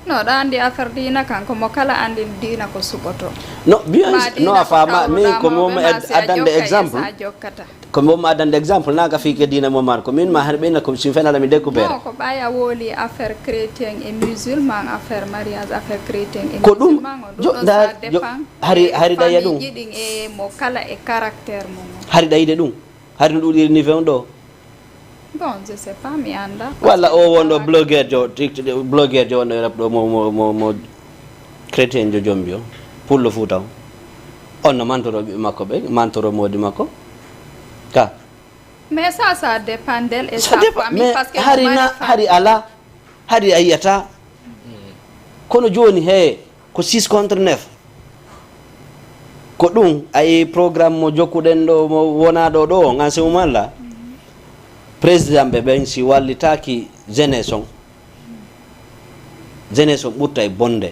No, ɗa andi affaire diina kan, ko mo kala andi diina ko suɓoto. No, bien, ma no, diina a ko faama, tawruɗa min ko mi wonma mawɓe ma ad-, si a addande jokkay e exemple. Si a jokkata. Ko mi wonma addande exemple, na ka fii ke diina mo mar, ko min ma har ɓeyna ko si mi fenala mi découvert. No, ko ɓay a woli affaire chrétien et musulman, affaire mariage, affaire chrétien et musulman, on ɗum ɗon jo-, nda-, ça jo-, dépend hari, e hari ɗa yiya ɗum. Famille ji ɗin e mo kala e caractère mum. Hari ɗa yiide ɗum. Hari no ɗuuɗiri niveau on ɗo. Bon, je sais pas, mi annda. Walla o wonɗo blogueur jo, tik-, blogueur jo wonɗo Europe ɗo mo, mo, mo, mo chrétien jo jombi o. Pullo Fuuta o. On no mantoro ɓiɓɓe makko ɓe, mantoro moodi makko. Ka. Mais ça, ça dépend d'elle et sa famille, mais parce que hari na, hari ala, hari a yiyata. Kono jooni he, ko six contre neuf. Ko ɗum, a yii programme mo jokkuɗen ɗo, mo wonaa ɗo ɗo, on, en ce moment là, président ɓe ɓen, si wallitaaki jeunesse on, jeunesse on ɓurtay bonde.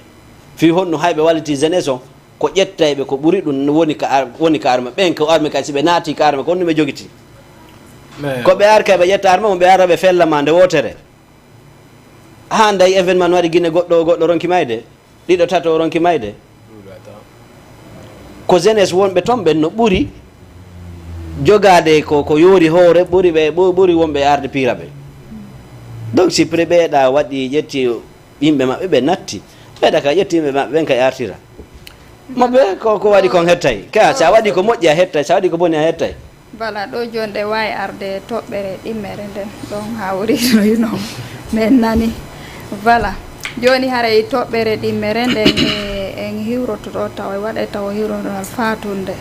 Fii honno hay ɓe walliti jeunesse on, ko ƴettayɓe ko ɓuri ɗum woni ka ar-, woni ka arme. Ɓen ko arme kay, si ɓe naati ka arme, ko honno ɓe jogiti? Mais ko ɓe ar kay, ɓe ƴetta arme, mo ɓe ara ɓe fella ma nde wootere. Haa nday événement no waɗi Gine, goɗɗo, goɗɗo ronki mayde. Ɗiɗo, tato ronki mayde. Ko jeunesse wonɓe ton ɓen no ɓuri jogaade ko, ko yoori hoore, ɓuri ɓe, ɓu-, ɓuri wonɓe arde piira ɓe. Donc, si pre-, ɓeeɗa waɗi, ƴetti yimɓe maɓɓe, ɓe natti. Ɓeeɗa ka ƴetti yimɓe maɓɓe ɓen ka artira. Maɓɓe ko, ko waɗi kon hettay. Ka, si a waɗi ko moƴƴi a hettay, si a waɗi ko boni a hettay. Voilà, ɗo jooni ɗe waawi arde toɓɓere ɗimmere nden. Ɗon hawri no, you know, men nani. Voilà. Jooni haray toɓɓere ɗimmere nden e, en hiwroto ɗo tawa, waɗay tawa hiwrondiral faatunde.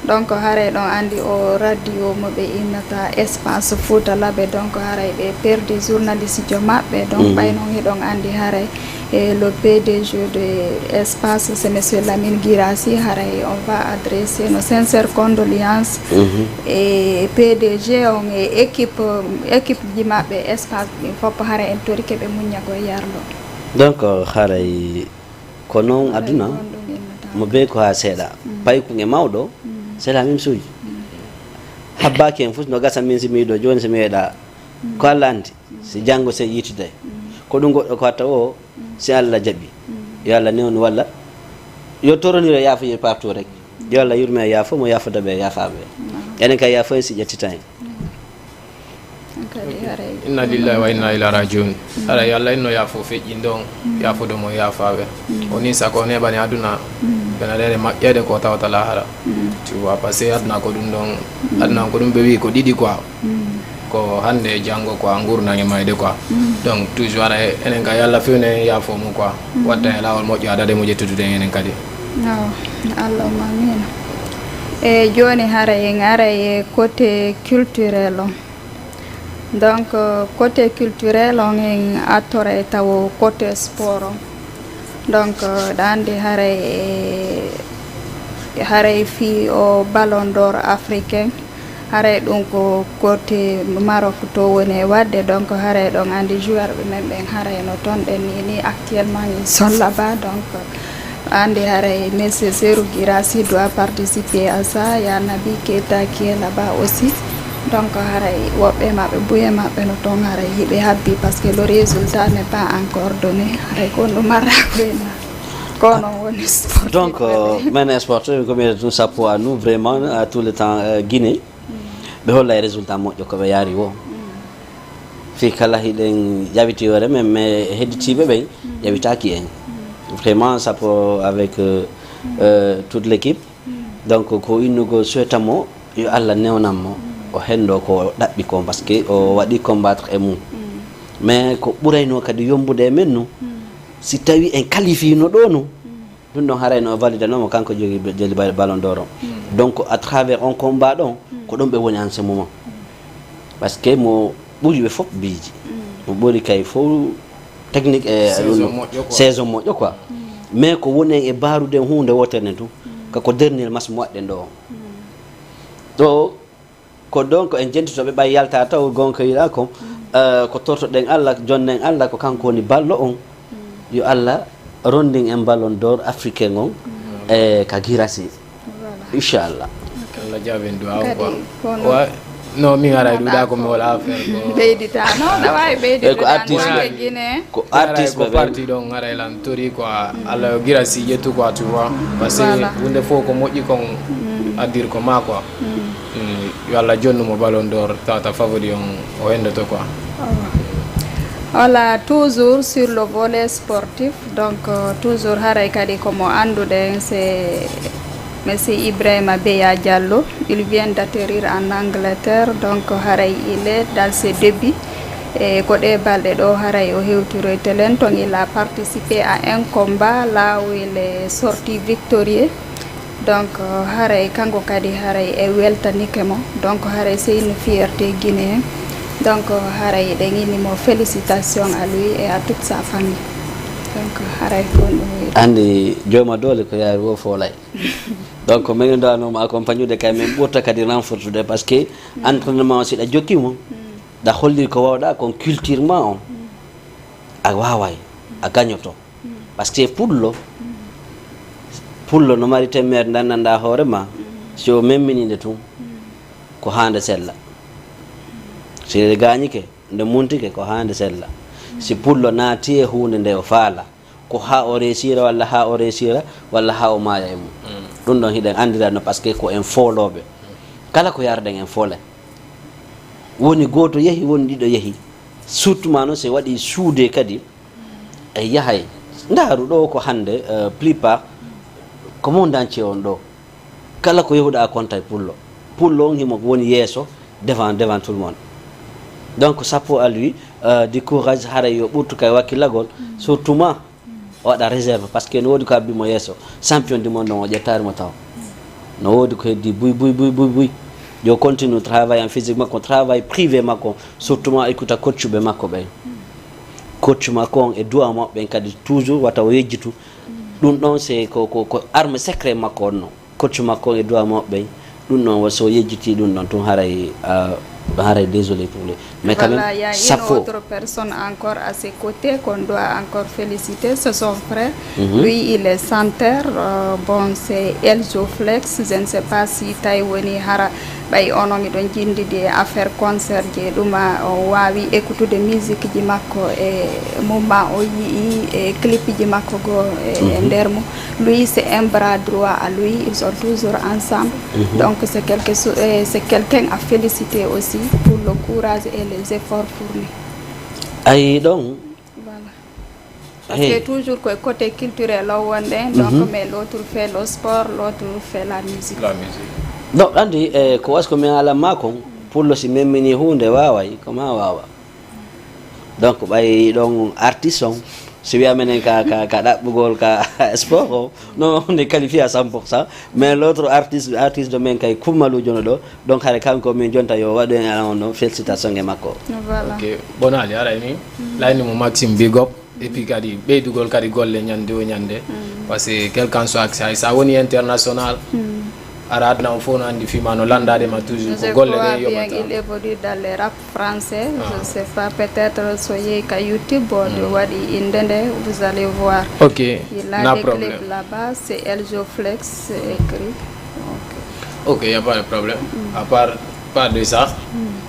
Donc haray ɗon andi o radio mo ɓe innata Espace Fouta Labe. Donc haray ɓe perdi journaliste jo maɓɓe. Donc ɓay non hiɗon andi haray E le P D G de Espace, c'est Monsieur Lamine Guirassy, haray on va adresser nos sincères condoléances. Mhm. E P D G on e équipe, équipe ji maɓɓe Espace ɗin fof, haray en torike ɓe muññagol yarlo. Donc, haray ko non aduna, mo bee ko haa seeɗa. Mm. Paykun e mawɗo, mm, c'est la même chose. Mm. Habbaaki en fof no gasa min si miɗo jooni si mi yeeɗa. Mm. Ko Allah anndi. Si janngo, si yiitidee. Mm. Ko ɗum goɗɗo ko watta o, mm, si Allah jaɓi. Mm. Yo Allah newnu walla. Yo toroniro yaafo e partout rek. Mm. Yo Allah yurme e yaafo mo, yaafoda ɓe yaafaaɓe. Mm. Enen kay yaafo en si ƴettita en. Mm. Kadi haray. Inna lillahi wa inna ilayhi rajiun. Mm. Haray Allah inno yaafo feƴƴi ndon, mm, yaafodo mo yaafaaɓe. Mm. O ni sako neɓani aduna, mm, bana lere maƴƴede ko tawata lahara. Mm. Tu vois, parce que aduna ko ɗum ɗon, mm, aduna ko ɗum ɓe wi ko ɗiɗi quoi. Mm. Ko hannde e janngo ko a ngurndan e mayde quoi. Mm. Donc, toujours haray enen ka Yalla fewne en yaafo mum quoi. Mm. Watta e laawol moƴƴo adade mo ƴettude en enen kadi. Awa, Allahumma amiin. E jooni haray en aray e côté culturel on. Donc, euh, côté culturel on en attoray tawo côté sport on. Donc, euh, ɗa anndi haray e, haray fii o Ballon d'Or africain. Haray ɗum ko côté Maroc to woni e waɗde, donc haray ɗon anndi joueur ɓe men ɓen haray no ton ɗen ni, ni actuellement ils sont là-bas, donc anndi haray Monsieur Serou Guirassy doit participer à ça, ya Naby Keita qui est là-bas aussi, donc haray woɓɓe maɓɓe, buye maɓɓe no ton haray hiɓe habbi, parce que le résultat n'est pas encore donné, haray ko ɗum marra ko e na. Ko non woni sport. Donc, euh, men sportif, ko mi wiyata ɗum, chapeau à nous, vraiment, à tout le temps, euh, Guinée. Ɓe holla e résultat moƴƴo ko ɓe yaari woo. Fii kala hiɗen ƴawiti hoore men, mais hedditiiɓe ɓen ƴawitaaki en. Vraiment, chapeau avec, euh, euh, toute l'équipe. Donc, ko innugol suweta mo, yo Allah newnan mo, o henndoo ko o ɗaɓɓi kon, parce que o waɗi combattre e mum. Mais ko ɓuraynoo kadi yombude e men nu, si tawi en qualifiino ɗoo nu, ɗum ɗon haray no o validano mo kanko jogii be-, jeli ba-, Ballon d'Or on. Donc, à travers on combat ɗon, ko ɗon ɓe woni en ce moment. Parce que mo ɓuri ɓe fof biiji. Mo ɓuri kay fof technique e Saison ɗum moƴƴo quoi. Saison moƴƴo quoi. Mais ko woni en e baarude huunde wootere nden tun, ka ko dernier match mo waɗɗen ɗoo on. Ɗoo, ko donc en jentitoɓe ɓay yalta taw gonka yiɗa kon, eh, ko tortoɗen Allah, jonnen Allah, ko kanko woni ballo on. Yo Allah rondin en Ballon d'Or africain on, eh, ka Guirassy. Voilà. Inchallah. Allah jaabin du'a on quoi. Kadi, kono Wa-, no, min haray ɗuɗa ko mi wala affaire ko. Ɓeydita. Non, no waawi ɓeydude. Eh, ko artiste ɓe. Guinée. Ko artiste ɓe. Ko parti ɗon haray lan tori quoi. Allah yo Guirassy ƴettu quoi, tu vois. Parce que huunde fof ko moƴƴi kon addir ko ma quoi. Mm, yo Allah jonnu mo Ballon d'Or, tawata favori on o hendoto quoi. Voilà, toujours sur le volet sportif, donc, euh, toujours haray kadi ko mo annduɗen, c'est Monsieur Ibrahima Beya Diallo. Il vient d'atterrir en Angleterre, donc haray il est dans ses débuts. E ko ɗee balɗe ɗoo haray o hewtiroyte len, ton il a participé à un combat, là où il est sorti victorieux. Donc, euh, haray kanko kadi haray e weltanike mo. Donc, haray c'est une fierté guinéen. Donc, euh, haray eɗen inni mo félicitations à lui et à toute sa famille. Donc, haray ko ɗum woni. Anndi jooma doole ko yaari wo foolay. Donc, min ɗo no mo accompagnude kay min ɓurta kadi renfortude parce que entraînement o si ɗa jokki mo, ɗa holli ko wawɗa kon culture ma on, a waaway, a gañoto. Parce que pullo, pullo no mari temmeere ndan nanda hoore ma, si o memminii nde tun, ko haa nde sella. Si nde gaañike, nde muntike, ko haa nde sella. Si pullo naati e huunde nde o faala, ko haa o reesira walla haa o reesira walla haa o maaya e mum. Ɗum ɗon hiɗen anndira no, parce que ko en foolooɓe. Kala ko yarɗen en foole. Woni gooto yehi, woni ɗiɗo yehi. Surtout ma noon si waɗi suude kadi, e yahay. Ndaaru ɗoo ko hannde, euh, plupart, ko monde entier on ɗoo. Kala ko yahuɗaa a kontay pullo. Pullo on himo woni yeeso, devant, devant tout le monde. Donc, chapeau à lui, euh, du courage, haray yo ɓurtu kay wakkilagol, surtout ma, o waɗa réserve, parce que no woodi ko abbi mo yeeso, champion du monde on o ƴettaari mo taw. No woodi ko heddi buy, buy, buy, buy, buy. Yo continue travail en physique makko, travail privé makko, surtout ma o ekkuta coach ɓe makko ɓen. Coach makko on e du'a maɓɓe ɓen kadi toujours wata o yejjitu. Ɗum ɗon c'est ko, ko, ko arme secret makko on non. Coach makko on e du'a maɓɓe ɓen. Ɗum ɗon wa-, so yejjiti ɗum ɗon tun haray, ah, haray désolé pour lui. Mais quand même, voilà, il y a une chapeau. Autre personne encore à ses côtés qu'on doit encore féliciter, c'est son frère. Mhm. Lui, il est chanteur. Euh, bon, c'est Elzo Flex. Je ne sais pas si tawi woni hara ɓay onon hiɗon jinndidi e affaire concert ji e ɗuma, o waawi écoutude musique ji makko e moment o yi'i e clip ji makko goo e, e nder mum. Lui, c'est un bras droit à lui. Ils sont toujours ensemble. Mhm. Donc, c'est quelque cho-, euh, c'est quelqu'un à féliciter aussi pour le courage et les efforts fournis. Ayi ɗon. Voilà. Parce que toujours ko e côté culturel o wonɗen, donc, mais l'autre fait le sport, l'autre fait la musique. La musique. Donc, anndi, eh, ko wasko mi haalan ma kon, pullo si memmini huunde waaway, ko ma waawa. Donc, ɓay ɗon artiste on, si wi'a menen ka, ka, ka ɗaɓɓugol ka sport o, non, on est qualifié à cent pour cent. Mais l'autre artiste, artiste de men kay kummalujo no ɗo, donc hare kanko min jonta yo waɗu en alan on ɗon, félicitations e makko. Voilà. Ok, bon, Ali, aray ni, layni mo Maxime, big up. Et puis kadi, ɓeydugol kadi golle ñande o ñande. Parce que quel qu'en soit, sa, sa woni international, ara aduna on fof no anndi fii ma no lanndaade ma toujours, ko golle ɗe yoɓata. Il évolue dans le rap français, je sais pas, peut-être so yehi ka YouTube, bon, nde waɗi innde nde, vous allez voir. Ok, il a des clips là-bas, c'est Elzo Flex, c'est écrit. Ok. Ok, y a pas de problème. À part, part de ça,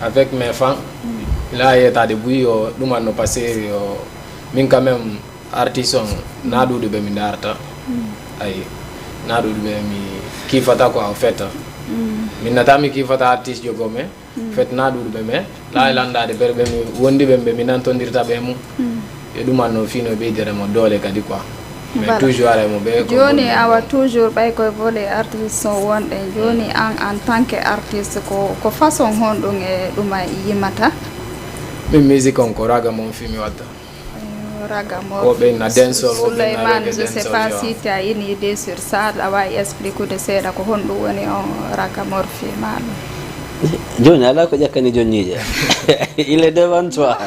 avec mes fans, la yeetaade buy o ɗuman no passé o, min quand même, artiste on, na ɗuuɗuɓe mi ndaarta. Ayi, na ɗuuɗuɓe mi kiifata quoi, en fait. Min nata mi kiifata artiste jogo, mais, en fait, na ɗuuɗuɓe, mais, la e lanndaade ɓerɓe mi wondi ɓe, ɓe mi nantondirta ɓe mum. E ɗum anno fino e ɓeydere mo doole kadi quoi. Mais Voilà. Toujours haray mo ɓe ko Jooni, gonɗen awa ɗo. Toujours ɓay koye volet artiste o wonɗen. Jooni, an, en tant que artiste, ko, ko façon honɗun e ɗum a yimata? Min musique on ko raga mon fi mi watta. Eh, raga mo Ko ɓen na dancehall, ko ɓen na Souleymane, reggae je sais dancehall, pas yo. Si tu as une idée sur ça, a waawi expliquer de seeɗa ko honɗum woni on raga morphi ma ɗum? Jooni, alaa ko ƴakkani jonniije. Il est devant toi.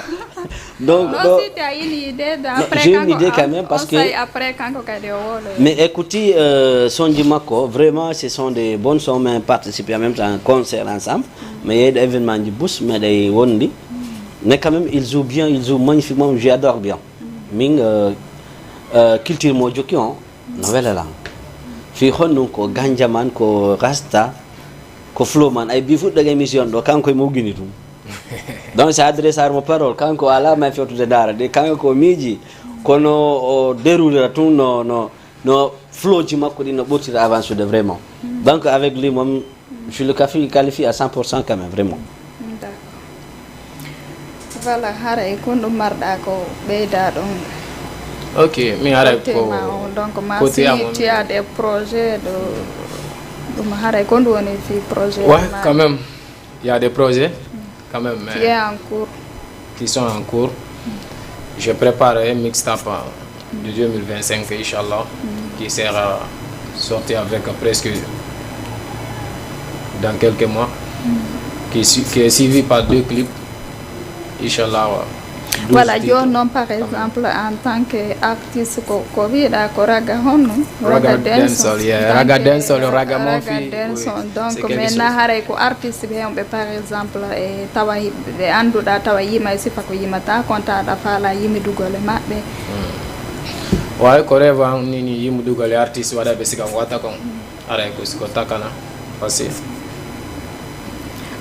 Donc, Non, ɗo, si tu as une idée, de, non, après, j'ai une idée quand même, parce que, après, kanko kadi o wolo. Mais écoutez, euh, sonji makko, vraiment, ce sont des bons sons, mais participer en même temps à un concert ensemble. Mais il y a des événements de bus, mais des wondi. Mais quand même, il joue bien, il joue magnifiquement, j'adore bien. Min, euh, euh, culture mo jokki on, no wela lan. Fi honɗun ko ganjaman, ko rasta, ko flowman, ay bi fuɗɗo émission ɗo, kanko e mo gini ɗum. Donc, c'est adressé à mon parole. Kanko ala men fewtude dara de, kanko ko miiji, kono o déroulera tun no, no, no flowji makko ɗin no ɓurtira avancude vraiment. Donc, avec lui, moom, je le qualifie, qualifie à cent pour cent quand même, vraiment. D'accord. Voilà, haray ko honɗum marɗa ko ɓeyda ɗon? Ok, mi haray côté ko ma on, donc ma côté si am on. Tu as des projets de, ɗum haray ko honɗum woni fi projet Ouais, ma? Quand même. Il y a des projets, quand même, mais Qui est en cours. Qui sont en cours. Je prépare un mixtape en, de deux mille vingt-cinq, Inch'Allah, qui sera sorti avec presque dans quelques mois, qui, su- qui est suivi par deux clips, Inch'Allah. Ouais. Voilà, jooni non, par exemple, en tant que artiste, ko, ko wiɗa ko raga honno? Raga dancehall, yeah. Raga dancehall, raga mofi, dancehall. Donc, c'est quelque chose. Maintenant, haray ko artiste ɓe on ɓe, par exemple, e tawa hi- ɓe annduɗa, tawa yima e sifa ko yimata, kon tawa ɗa faala yimidugol e maɓɓe. Way ko rêve an ni, ni yimidugol e artiste waɗa ɓe sigan wata kon. Haray ko siko takana. Parce que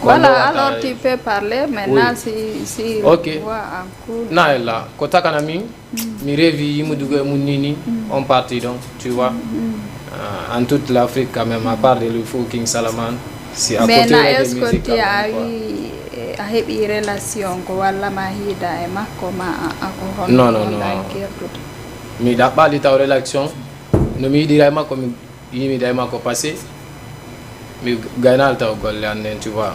Voilà, alors tu peux parler maintenant si, si. Ok. Voix en cours. Na ella, ko takana min, mi rêve yimudugo e mun ni ni, on partie donc, tu vois. Euh, en toute l'Afrique quand même, à part de lui, faut King Salaman, si à côté de musique quand même, quoi. Mais na est-ce que tu as eu, eh, a heɓi relation ko walla ma hiida e makko ma a, a ko honno Non, non, non. Mi ɗaɓɓali taw relation, no mi yiɗira e makko, mi yimi day makko passé, mi gaynaali taw golle an nen, tu vois.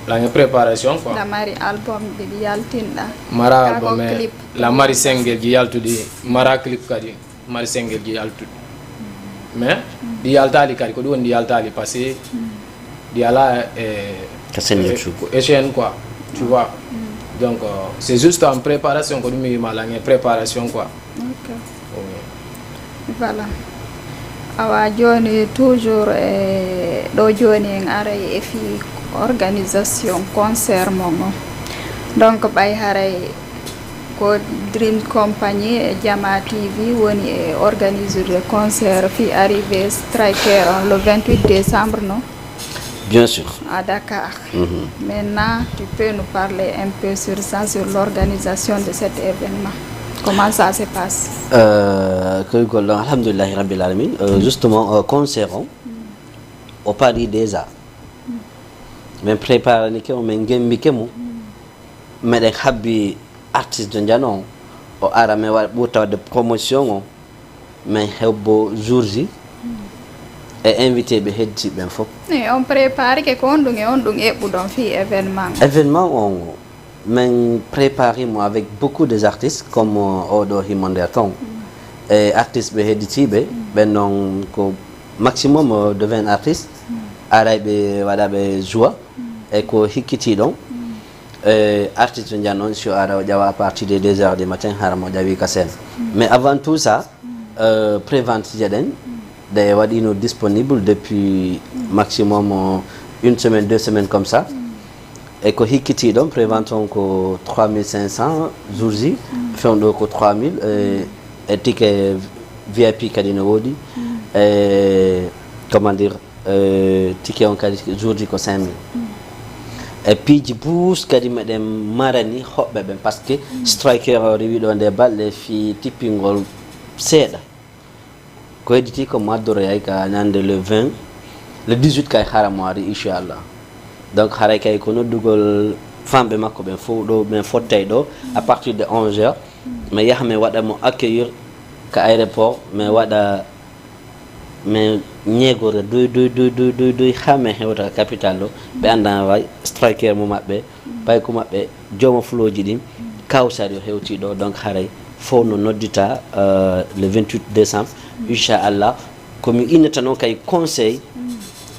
La nge préparation, quoi. Ɗa mari album ɗi yaltinɗa? Mara album, mais clip la mari single ji yaltuɗi, mara clip kadi, mari single ji yaltuɗi. Mais ɗi yaltaali kadi, ko ɗum woni ɗi yaltaali passé, ɗi ala e, ka chaîne e, YouTube. Ko e chaîne, quoi, tu vois. Donc, euh, c'est juste en préparation, ko ɗum mi wima la nge préparation, quoi. Ok. Voilà. Awa jooni toujours e ɗo jooni en aray e fii organisation concert mon on. Donc ɓay haray ko Dream Company e Jama T V woni e organiser de concert fii arrivée Striker on le vingt-huit décembre non? Bien sûr. À Dakar. Maintenant, tu peux nous parler un peu sur ça, sur l'organisation de cet événement. Comment ça se passe? Euh, koygol ɗon, alhamdulillahi rabbil alamin. Euh, justement, euh, concert on, o paari déjà. Min préparanike mo, min gemmbike mo. Meɗen habbi artiste de Njano on, o ara, min waɗa, ɓurta waɗde promotion on. Min hebbo jour ji e invité ɓe hedditiiɓe ɓen fof. E on préparike ko honɗum e honɗum eɓɓuɗon fii événement on? Événement on, min prépare mo avec beaucoup des artistes, comme, euh, oɗo himo nder ton. E artiste ɓe hedditiiɓe, ɓen non ko maximum, euh, de vingt artistes. Aray ɓe waɗa ɓe joie. E ko hikkitii ɗon. Eh, artiste Njano on, si o ara o ƴawa à partir de deux heures du matin, hara mo ƴawi ka scène. Mais avant tout ça, euh, prévente ji ɗen, ɗe waɗino disponible depuis maximum, euh, une semaine, deux semaines comme ça. E ko hikkiti ɗon, prévente on ko trois mille cinq cents jours ji, fewndo ko trois mille, euh, e ticket V I P kadi no woodi. E, comment dire, euh, ticket on kadi jour ji ko cinq mille. E piiji buus kadi meɗen marani hoɓɓe ɓen, parce que striker o riwi ɗo nde balɗe fii tippingol seeɗa. Ko hedditi ko maddoroyay ka ñande le vingt, le dix-huit kay hara mo ari, inchallah. Donc haray kay ko noddugol famɓe makko ɓen fof ɗo, ɓen fottay ɗo, à partir de onze heures, mi yaha mi waɗa mo accueillir Ka aéroport, mais waɗa, mais ñeegorɗe doy, doy, doy, doy, doy, doy, haa mais hewta ka capital ɗo. Ɓe annda way striker mo maɓɓe, payko maɓɓe, jooma fulooji ɗin, kawsari o hewti ɗo. Donc, haray fof no noddita, euh, le vingt-huit décembre, inchallah. Ko mi innata noon kay conseil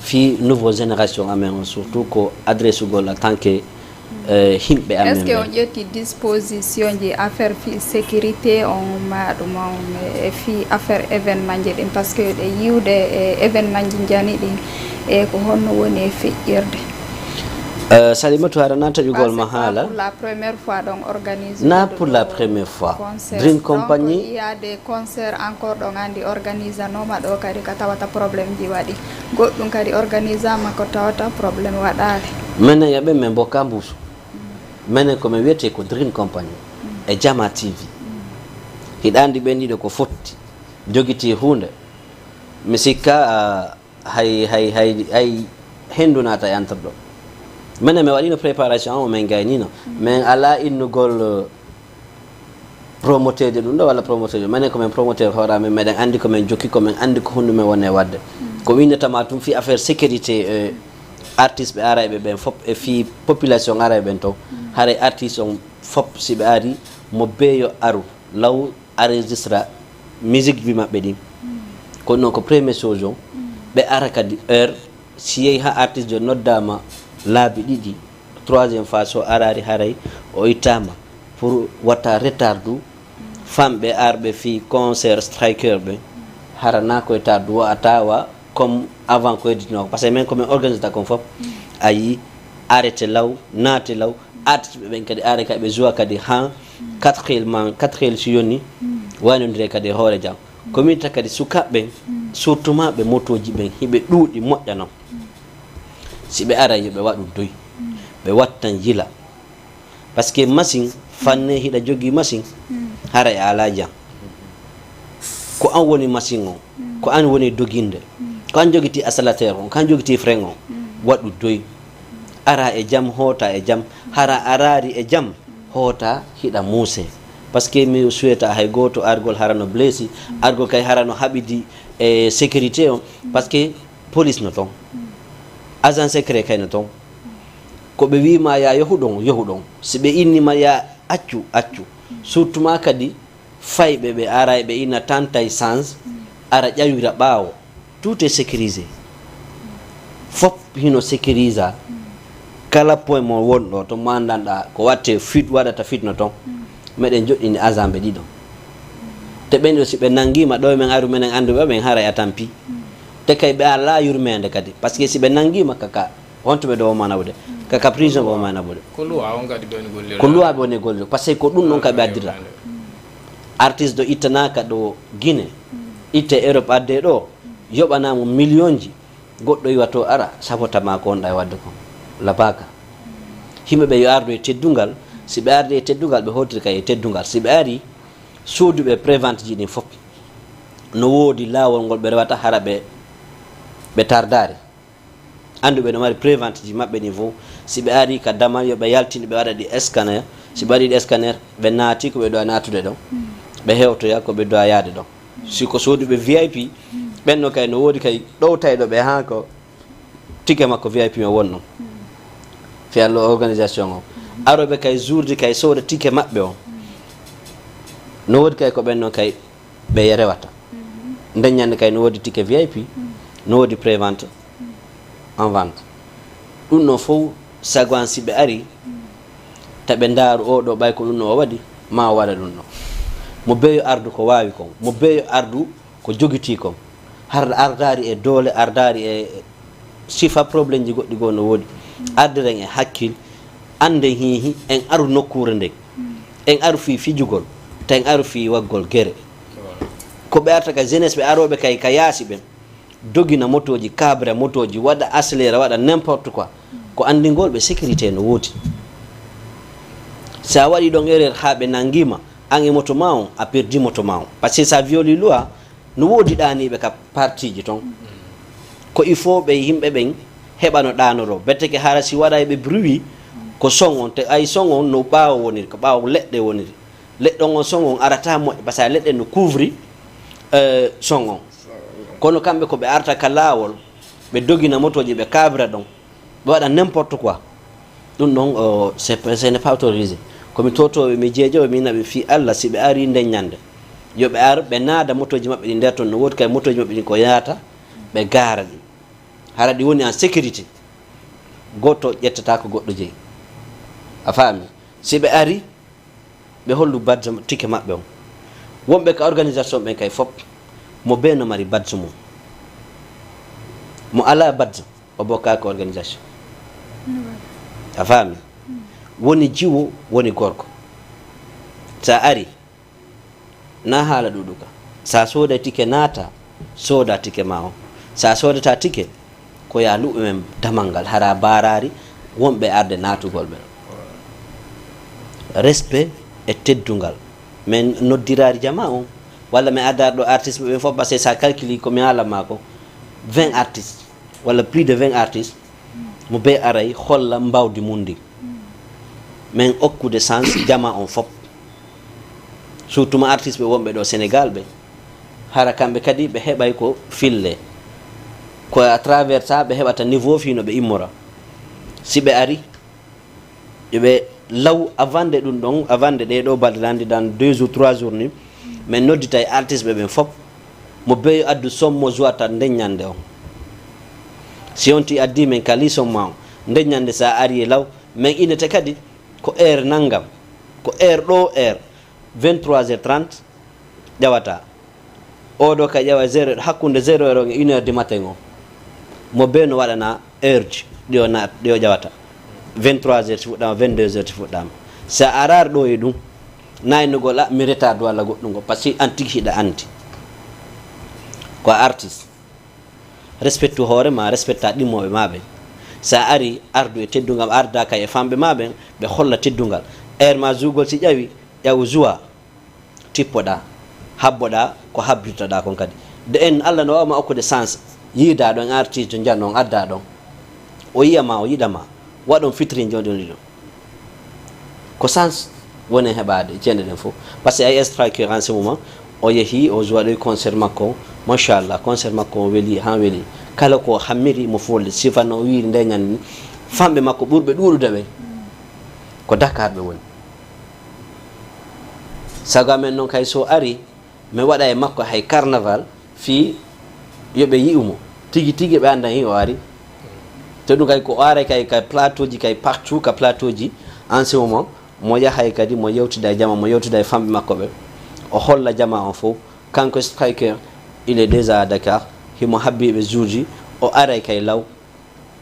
fii nouveau génération amen on, surtout ko adressugol en tant que, euh, yimɓe amen. Est-ce que ɓen on ƴetti disposition ji affaire fii sécurité on, ma ɗum on, e fii affaire événement ji ɗin, parce que ɗe yiwde e événement ji njani ɗin, e ko honno woni e feƴƴirde? Euh, Salimatu, hara nan taƴugol ma haala. Pour la première fois ɗon organiser na pour la première fois. Dream Company. Donc, il y a des concerts encore ɗon andi organisanooma ɗo kadi ka tawata problème ji waɗi. Goɗɗum kadi organisama ko tawata problème waɗaali. Menen e ɓen men mbokka mbuusu. Menen ko men wiyetee ko Dream Company e Jama T V. Hiɗa andi ɓen ɗiɗo ko fotti, jogitii huunde. Mi sikka, ah, hay, hay, hay, hay hendu naata e entre ɗo. Menen men waɗino préparation on, men gaynino. Men alaa innugol, euh, promoteur de ɗum ɗo walla promoteur de. Menen ko men promoteur hoore amen, meɗen andi ko men jokki, ko men andi ko honɗum men woni e waɗde. Ko winnetama tun fii affaire sécurité, euh, artiste ɓe arayɓe ɓen fof, e fii population arayɓe ɓen ton. Haray artiste on fof, si ɓe ari, mo beyo aru, law enregistra musique ji maɓɓe ɗin. Kono noon ko premier chose on, ɓe ara kadi heure, si yehi haa artiste jo noddaama laabi ɗiɗi, troisième fois so araari haray o ittaama pour wata retard du, famɓe arɓe fii concert striker ɓe, hara na ko e tardu o a tawa comme avant ko hedditino, parce que men ko men organisata kon fof, a yii arrêté law, naate law, artiste ɓe ɓen kadi are kay ɓe joua kadi ha quatre heures ma quatre heures si yoni, waynodire kadi e hoore jam. Ko min ta kadi sukaaɓe ɓen, surtout ma ɓe motoji ɓen, hiɓe ɗuuɗi moƴƴa non. Si ɓe ara yo ɓe waɗu doy, ɓe wattan yila. Parce que machine, fanne hiɗa jogii machine, hara e alaa jam. Ko an woni machine on, ko an woni doginde, ko an jogiti accélérateur on, ko an jogiti frein on, waɗu doy. Ara e jam, hoota e jam, hara araari e jam, hoota hiɗa muuse. Parce que mi suweta hay gooto argol hara no blessi, argol kay hara no haɓidi e sécurité on, parce que police no ton, agent secret kay no ton. Ko ɓe wii ma yaa yohu ɗon, yohu ɗon. Si ɓe inni ma yaa accu, accu. Surtout ma kadi, fayɓe ɓe ara e ɓe ina tantay sans, ara ƴawira ɓaawo. Tout est sécurisé. Fof hino sécurisé. Kala point mo wonɗo to mandanɗa ko watte fit waɗata fitna ton. Meɗen joɗɗini agent ɓe ɗiɗo. Te ɓen ɗo si ɓe nangima ɗo men aru menen anduɓe ɓen haray a tampi. Te kay ɓe ala yurmende kadi. Parce que si ɓe nangima kaka, honto ɓe ɗo woma naɓude? Kaka prison ɓe woma naɓude. Ko loi on kadi ɓe woni gollirde. Ko loi ɓe woni gollirde. Parce que ko ɗum ɗon ka ɓe addirta. Artiste ɗo ittanaka ɗo Guinée, itte Europe adde ɗo, yoɓanamo millionji, goɗɗo iwa to ara, sabota ma ko wonɗa e wadde kon. Labaka. Himɓe ɓe yo ardu e teddungal, si ɓe ardi e teddungal, ɓe hotiri kay e teddungal. Si ɓe ari, soduɓe prévente ji ɗin fof, no woodi laawol ngol ɓe rewata hara ɓe, ɓe tardare. Anndu ɓe no mari prévente ji maɓɓe ɗin fof. Si ɓe ari ka damal, yo ɓe yaltin, ɓe waɗa ɗi scanner. Si ɓe waɗi ɗi scanner, ɓe naati ko ɓe ɗo naatude ɗon. Ɓe hewtoya ko ɓe ɗo yaade ɗon. Si ko soduɓe V I P, ɓen no kay no woodi kay ɗowtayɗo ɓe haa ko tike makko V I P o wonno. Fi Allah organisation o. Aroɓe kay jourde kay sooda tike maɓɓe o. No woodi kay ko ɓen non kay ɓe rewata. Nden ñande kay no woodi ticket V I P, no woodi prévente, en vente. Ɗum ɗon fof, sago an si ɓe ari, ta ɓe ndaaru oo ɗoo ɓay ko ɗum ɗo o waɗi, ma o waɗa ɗum ɗo. Mo beyo ardu ko waawi kon, mo beyo ardu ko jogitii kon. Har ardaari e doole, ardaari e sifa, problème ji goɗɗi goo no woodi. Ardiren e hakkil, annden hiihi, en aru nokkuure nden. En aru fii fijugol, ta en aru fii waggol gere. Ko ɓe arta ka jeunesse ɓe arooɓe kay ka yaasi ɓen, dogina motooji, kabra motooji, waɗa accéléré, waɗa n'importe quoi. Ko anndingol ɓe sécurité no woodi. Si a waɗi ɗon erreur haa ɓe nanngii ma, an e moto ma on, a perdi moto ma on. Parce que ça viole loi, no woodi ɗaaniiɓe ka partiiji ton. Ko il faut ɓe yimɓe ɓen heɓa no ɗaanoro. Betteke hara si waɗa e ɓe bruit, ko son on, te ay son on no ɓaawo woniri, ko ɓaawo leɗɗe woniri. Leɗɗon on son on arata moƴƴa, parce que leɗɗe no couvri, eh, son on. Kono kamɓe ko ɓe arta ka laawol, ɓe dogina motooji, ɓe kaabira ɗon, ɓe waɗa n'importe quoi. Ɗum ɗon, o, c'est, ce n'est pas autorisé. Ko mi totooɓe, mi jeejooɓe, mi naɓe fii Alla, si ɓe arii nden ñannde, yo ɓe ar, ɓe naada motooji maɓɓe ɗin nder ton. No woodi kay motooji maɓɓe ɗin ko yaata, ɓe gaara ɗi. Hara ɗi woni en sécurité. Gooto ƴettataa ko goɗɗo jeyi. A faami? Si ɓe arii, ɓe hollu badge tike maɓɓe on. Wonɓe ka organisation ɓen kay fop, mo bee no mari badge mum. Mo alaa badge, o bokkaaki organisation. A faami? Woni jiwo, woni gorko. Sa ari, na haala ɗuuɗuka. Sa sooday tike naata, sooda tike ma on. Sa soodataa tike, ko yaa luɓe men damal ngal, hara baaraari wonɓe arde naatugol ɓen. Respect e teddungal. Men noddiraari jamaa on, walla men addaari ɗo artiste ɓe ɓen fof, parce que sa calculi ko mi haala ma ko, vingt artistes, walla plus de vingt artistes, mo bee aray holla mbawdi mum ndi. Men okkude chance jamaa on fof. Surtout ma artiste ɓe wonɓe ɗo Sénégal ɓe. Hara kamɓe kadi ɓe heɓay ko fille. Ko à travers ça ɓe heɓata niveau fii no ɓe immora. Si ɓe ari, yo ɓe law avant de ɗum ɗon, avant de ɗee ɗoo balɗe lanndi dans deux ou trois jours ni, men nodditay artiste ɓe ɓen fof. Mo bee yo addu somme mo jouata nden ñande on. Si on ti addi men kali somme ma on, nden ñande sa ari e law, men inete kadi ko heure nanngam, ko heure ɗoo heure, vingt-trois heures trente, ƴawata. Oo ɗoo ka ƴawa zéro, hakkunde zéro heure on e une heure du matin on. Mo bee no waɗana heure ji ɗi o na-, ɗi o ƴawata. Vingt-trois heures si fuɗɗaama, vingt-deux heures si fuɗɗaama. Si a araari ɗoo e ɗum, na innugol, "Ah, mi retard walla goɗɗum ngol." Parce que an tigi hiɗa anndi. Ko a artiste. Respectu hoore ma, respecta ɗimmooɓe ma ɓen. Sa ari, ardu e teddungal, arda kay e famɓe ma ɓen, ɓe holla teddungal. Heure ma zuugol si ƴawi, ƴawu zuwa, tippoɗa, habboɗa ko habbirtoɗa kon kadi. De en, Allah no waawma okkude sens, yiida ɗon artiste jano on adda ɗon. O yi'a ma, o yiɗa ma, waɗon featuring joni joni ɗon. Ko sens woni heɓaade ceede ɗen fof. Parce que ay Striker en ce moment, o yehi, o joue waɗoyi concert makko. Machallah, concert makko o weli, han weli. Kala ko hammiri mo folde, sifa no o wiiri nde ñande ni, famɓe makko ɓurɓe ɗuuɗude ɓe, ko Dakar ɓe woni. Sago amen noon kay so ari, mi waɗa e makko hay carnaval, fii yo ɓe yi'u mo. Tigi tigi ɓe annda hi o ari. To ɗum kay ko o aray kay ka plateau ji, kay partout ka plateau ji, en ce moment, mo yahay kadi mo yewtida e jama, mo yewtida e famɓe makko ɓe. O holla jama on fof. Kanko Striker, il est déjà à Dakar. Himo habbi ɓe jour ji, o aray kay law.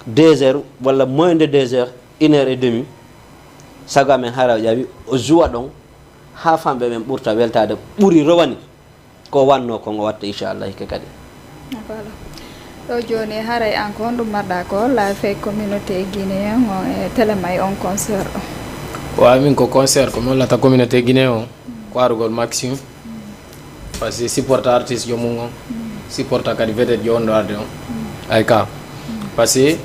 Deux heures walla moins de deux heures, une heure et demie. Sago amen hara o ƴawi, o joua ɗon, haa famɓe ɓen ɓurta weltaade, ɓuri rowani. Ko wannoo kon o watta, inchallah, hikka kadi. Voilà. Ɗo jooni, haray an ko honɗum marɗa ko la fee communauté guinéen on e Télémaye on concert ɗo? Waawi min ko concert ko mi hollata communauté guinéen on, ko arugol maximum. Parce que supporta artiste jo mum on, supporta kadi vedette jo on ɗo arde on. Ay ka. Parce que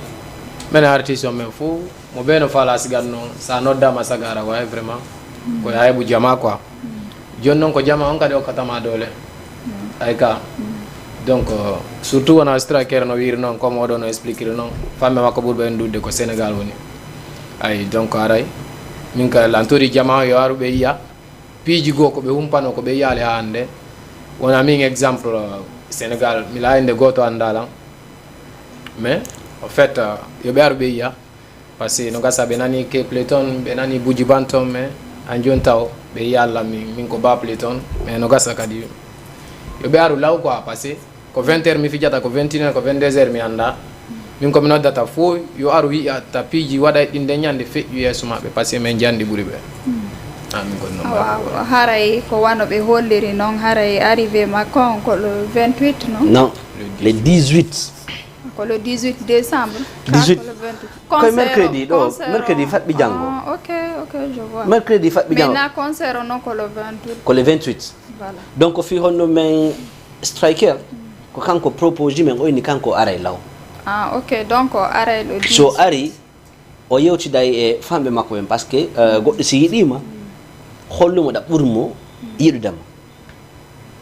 men artiste on men fuu, mo bee no faala sigan non, sa noddaama saga ara waay vraiment. Ko yaa heɓu jama quoi. Jooni non ko jama on kadi okkata ma doole. Ay ka. Donc, euh, surtout wona Striker no wiiri non, comme oɗo no expliquer non, famɓe makko ɓurɓe en ɗuuɗude ko Sénégal woni. Ay, donc aray. Min ka lantori jama yo aru ɓe yiya. Piiji goo ko ɓe humpano ko ɓe yiyaali haa hannde. Wona min exemple, euh, Sénégal, mi laayinde gooto anndaa lan. Mais, en fait, euh, yo ɓe aru ɓe yiya. Parce que no gasa ɓe nani ke Playton, ɓe nani Buju Banton, mais an jooni taw ɓe yiyaali lan min, min ko ba Playton, mais no gasa kadi yo ɓe aru law quoi, parce que ko vingt heures mi fijata, ko vingt et une heures, ko vingt-deux heures mi anndaa. Min ko mi noddata fof yo aru yiya ta piiji waɗay ɗin nden ñande feƴƴu yeeso maɓɓe, parce que min janndi ɓuri ɓe. Ah, min ko non. Awa, haray ko wano ɓe holliri non, haray arrivé makko on ko le vingt-huit, non? Non, le dix-huit. Ko le dix-huit décembre. Dix-huit. Ka ko le vingt-huit. Koye mercredi ɗo, mercredi faɓɓi janngo. Ah, ok, ok, je vois. Mercredi faɓɓi janngo. Mais na concert on non ko le vingt-huit. Ko le vingt-huit. Voilà. Donc, fii honno men Striker, ko kanko propose men, o inni kanko o aray law. Ah, ok, donc o aray le dix. So ari, o yewtiday e famɓe makko ɓen, parce que, euh, goɗɗo si yiɗiima, hollumo ɗa ɓuri mo yiɗude ma.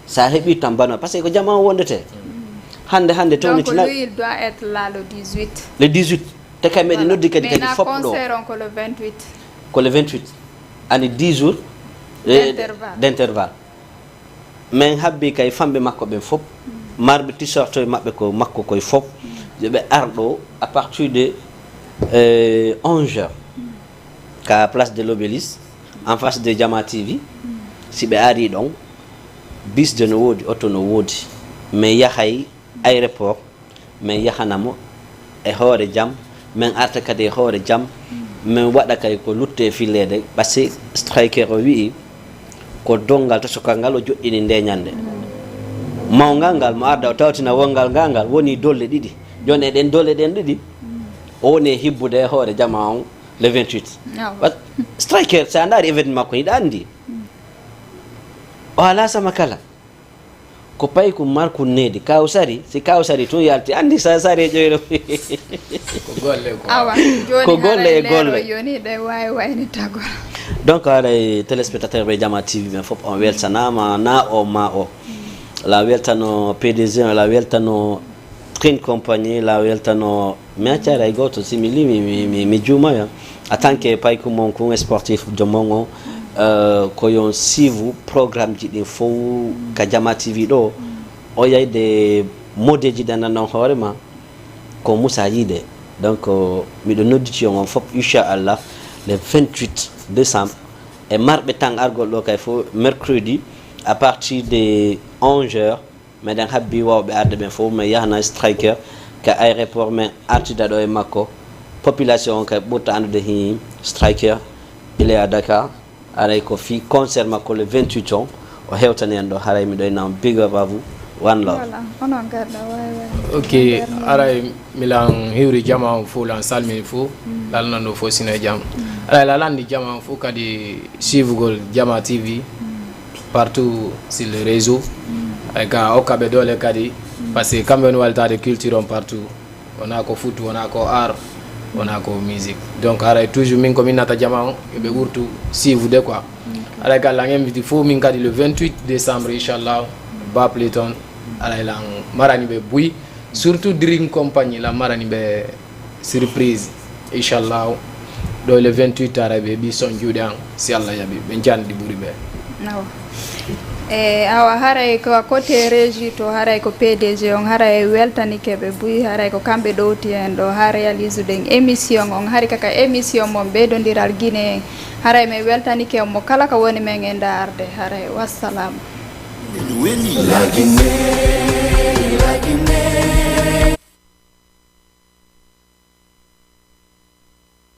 Sa heɓi tan bano, parce que ko jama on wondete. Hannde, hannde, donc, tawnitina lui, il doit être là le dix-huit. Le dix-huit. Te kay meɗen noddi kadi, mais kadi na fop ɗo. Concert on ko le vingt-huit. Ko le vingt-huit. Ani dix jours, eh, d'intervalle. D'intervalle. Min habbi kay famɓe makko ɓen fop, marɓe t-shirt e maɓɓe ko makko koye fop, yo ɓe ar ɗo à partir de, eh, onze heures, ka place de l'Obélisque, en face de Jama T V. Si ɓe ari ɗon, bisde no woodi, oto no woodi, mais yahay aéroport, min yahana mo e hoore jam, min arta kadi e hoore jam, min waɗa kay ko lutti e filleede, parce que Striker o wi'i ko donngal to sokal ngal o joɗɗini nde ñannde. Mawngal ngal mo arda o tawtina wonngal ngal ngal woni dolle ɗiɗi. Jooni e ɗen dolle ɗen ɗiɗi, o woni e hibbude e hoore jama on le vingt-huit. Awa. Parce que Striker, so a ndaari événement ko hiɗa anndi. O alaa sama kala. Ko payku marku needi, Kawsari, si Kawsari tun yalti, anndi sa sari e ƴoyro. Ko golle ko. Awa, jooni ko golle haray e golle. Leero yoni ɗe waawi wayni tagol. Donc, haray téléspectateur ɓe Jama T V ɓen fof on weltanaama, na o ma o. La weltano P D G, la weltano Train Company, la weltano. Mi accaray gooto, si mi limi, mi, mi, mi juumay. En tant que payku mon kun sportif de mon on, euh, ko yon suivu programme ji ɗin fow ka Jama T V ɗo. O yayde modeji ɗi anndan on hoore ma, ko Moussa Yide. Donc, euh, miɗo nodditi on on fof, inchallah, le vingt-huit décembre. E marɓe tan argol ɗo kay fof, mercredi, à partir de onze heures, meɗen habbi wawɓe arde ɓen fof, mi yahana Striker ka aéroport, min artida ɗo e makko. Population on kay ɓurta anndude hin Striker, il est à Dakar. Haray ko fii concert makko le vingt-huit on, o hewtani en ɗo, haray miɗo inna on big up à vous, one love. Voilà, onon garɗo, way, way. Ok, haray milan hiwri jama on fof, lan salmini fof, lan nan ɗo fof sino e jam. Haray la landi jama on fof kadi suivugol Jama T V partout sur les réseaux. Ay ka hokka ɓe doole kadi, parce que kamɓe woni waltaade culture on partout. Wona ko foot, wona ko art, wona ko musique. Donc, haray toujours min ko min nata jama on, yo ɓe ɓurtu suivude quoi. Haray ka lan invite fof min kadi le vingt-huit décembre, inchallah, Bapleton, haray lan marani ɓe buy. Surtout Dream Company, lan marani ɓe surprise, inchallah. Ɗo le vingt-huit, haray ɓe ɓi son juuɗe an, si Allah jaɓi, ɓe janɗi ɓuri ɓe. Awa. E, awa, haray ko côté régie to, haray ko P D G on, haray weltanike ɓe buy, haray ko kamɓe ɗowti en ɗo, ha réalise ɗen émission on, hari kaka émission mon ɓeydondiral Guinée en, haray men weltanike on mo kala ka woni men e ndaarde, haray wassalam. La Guinée.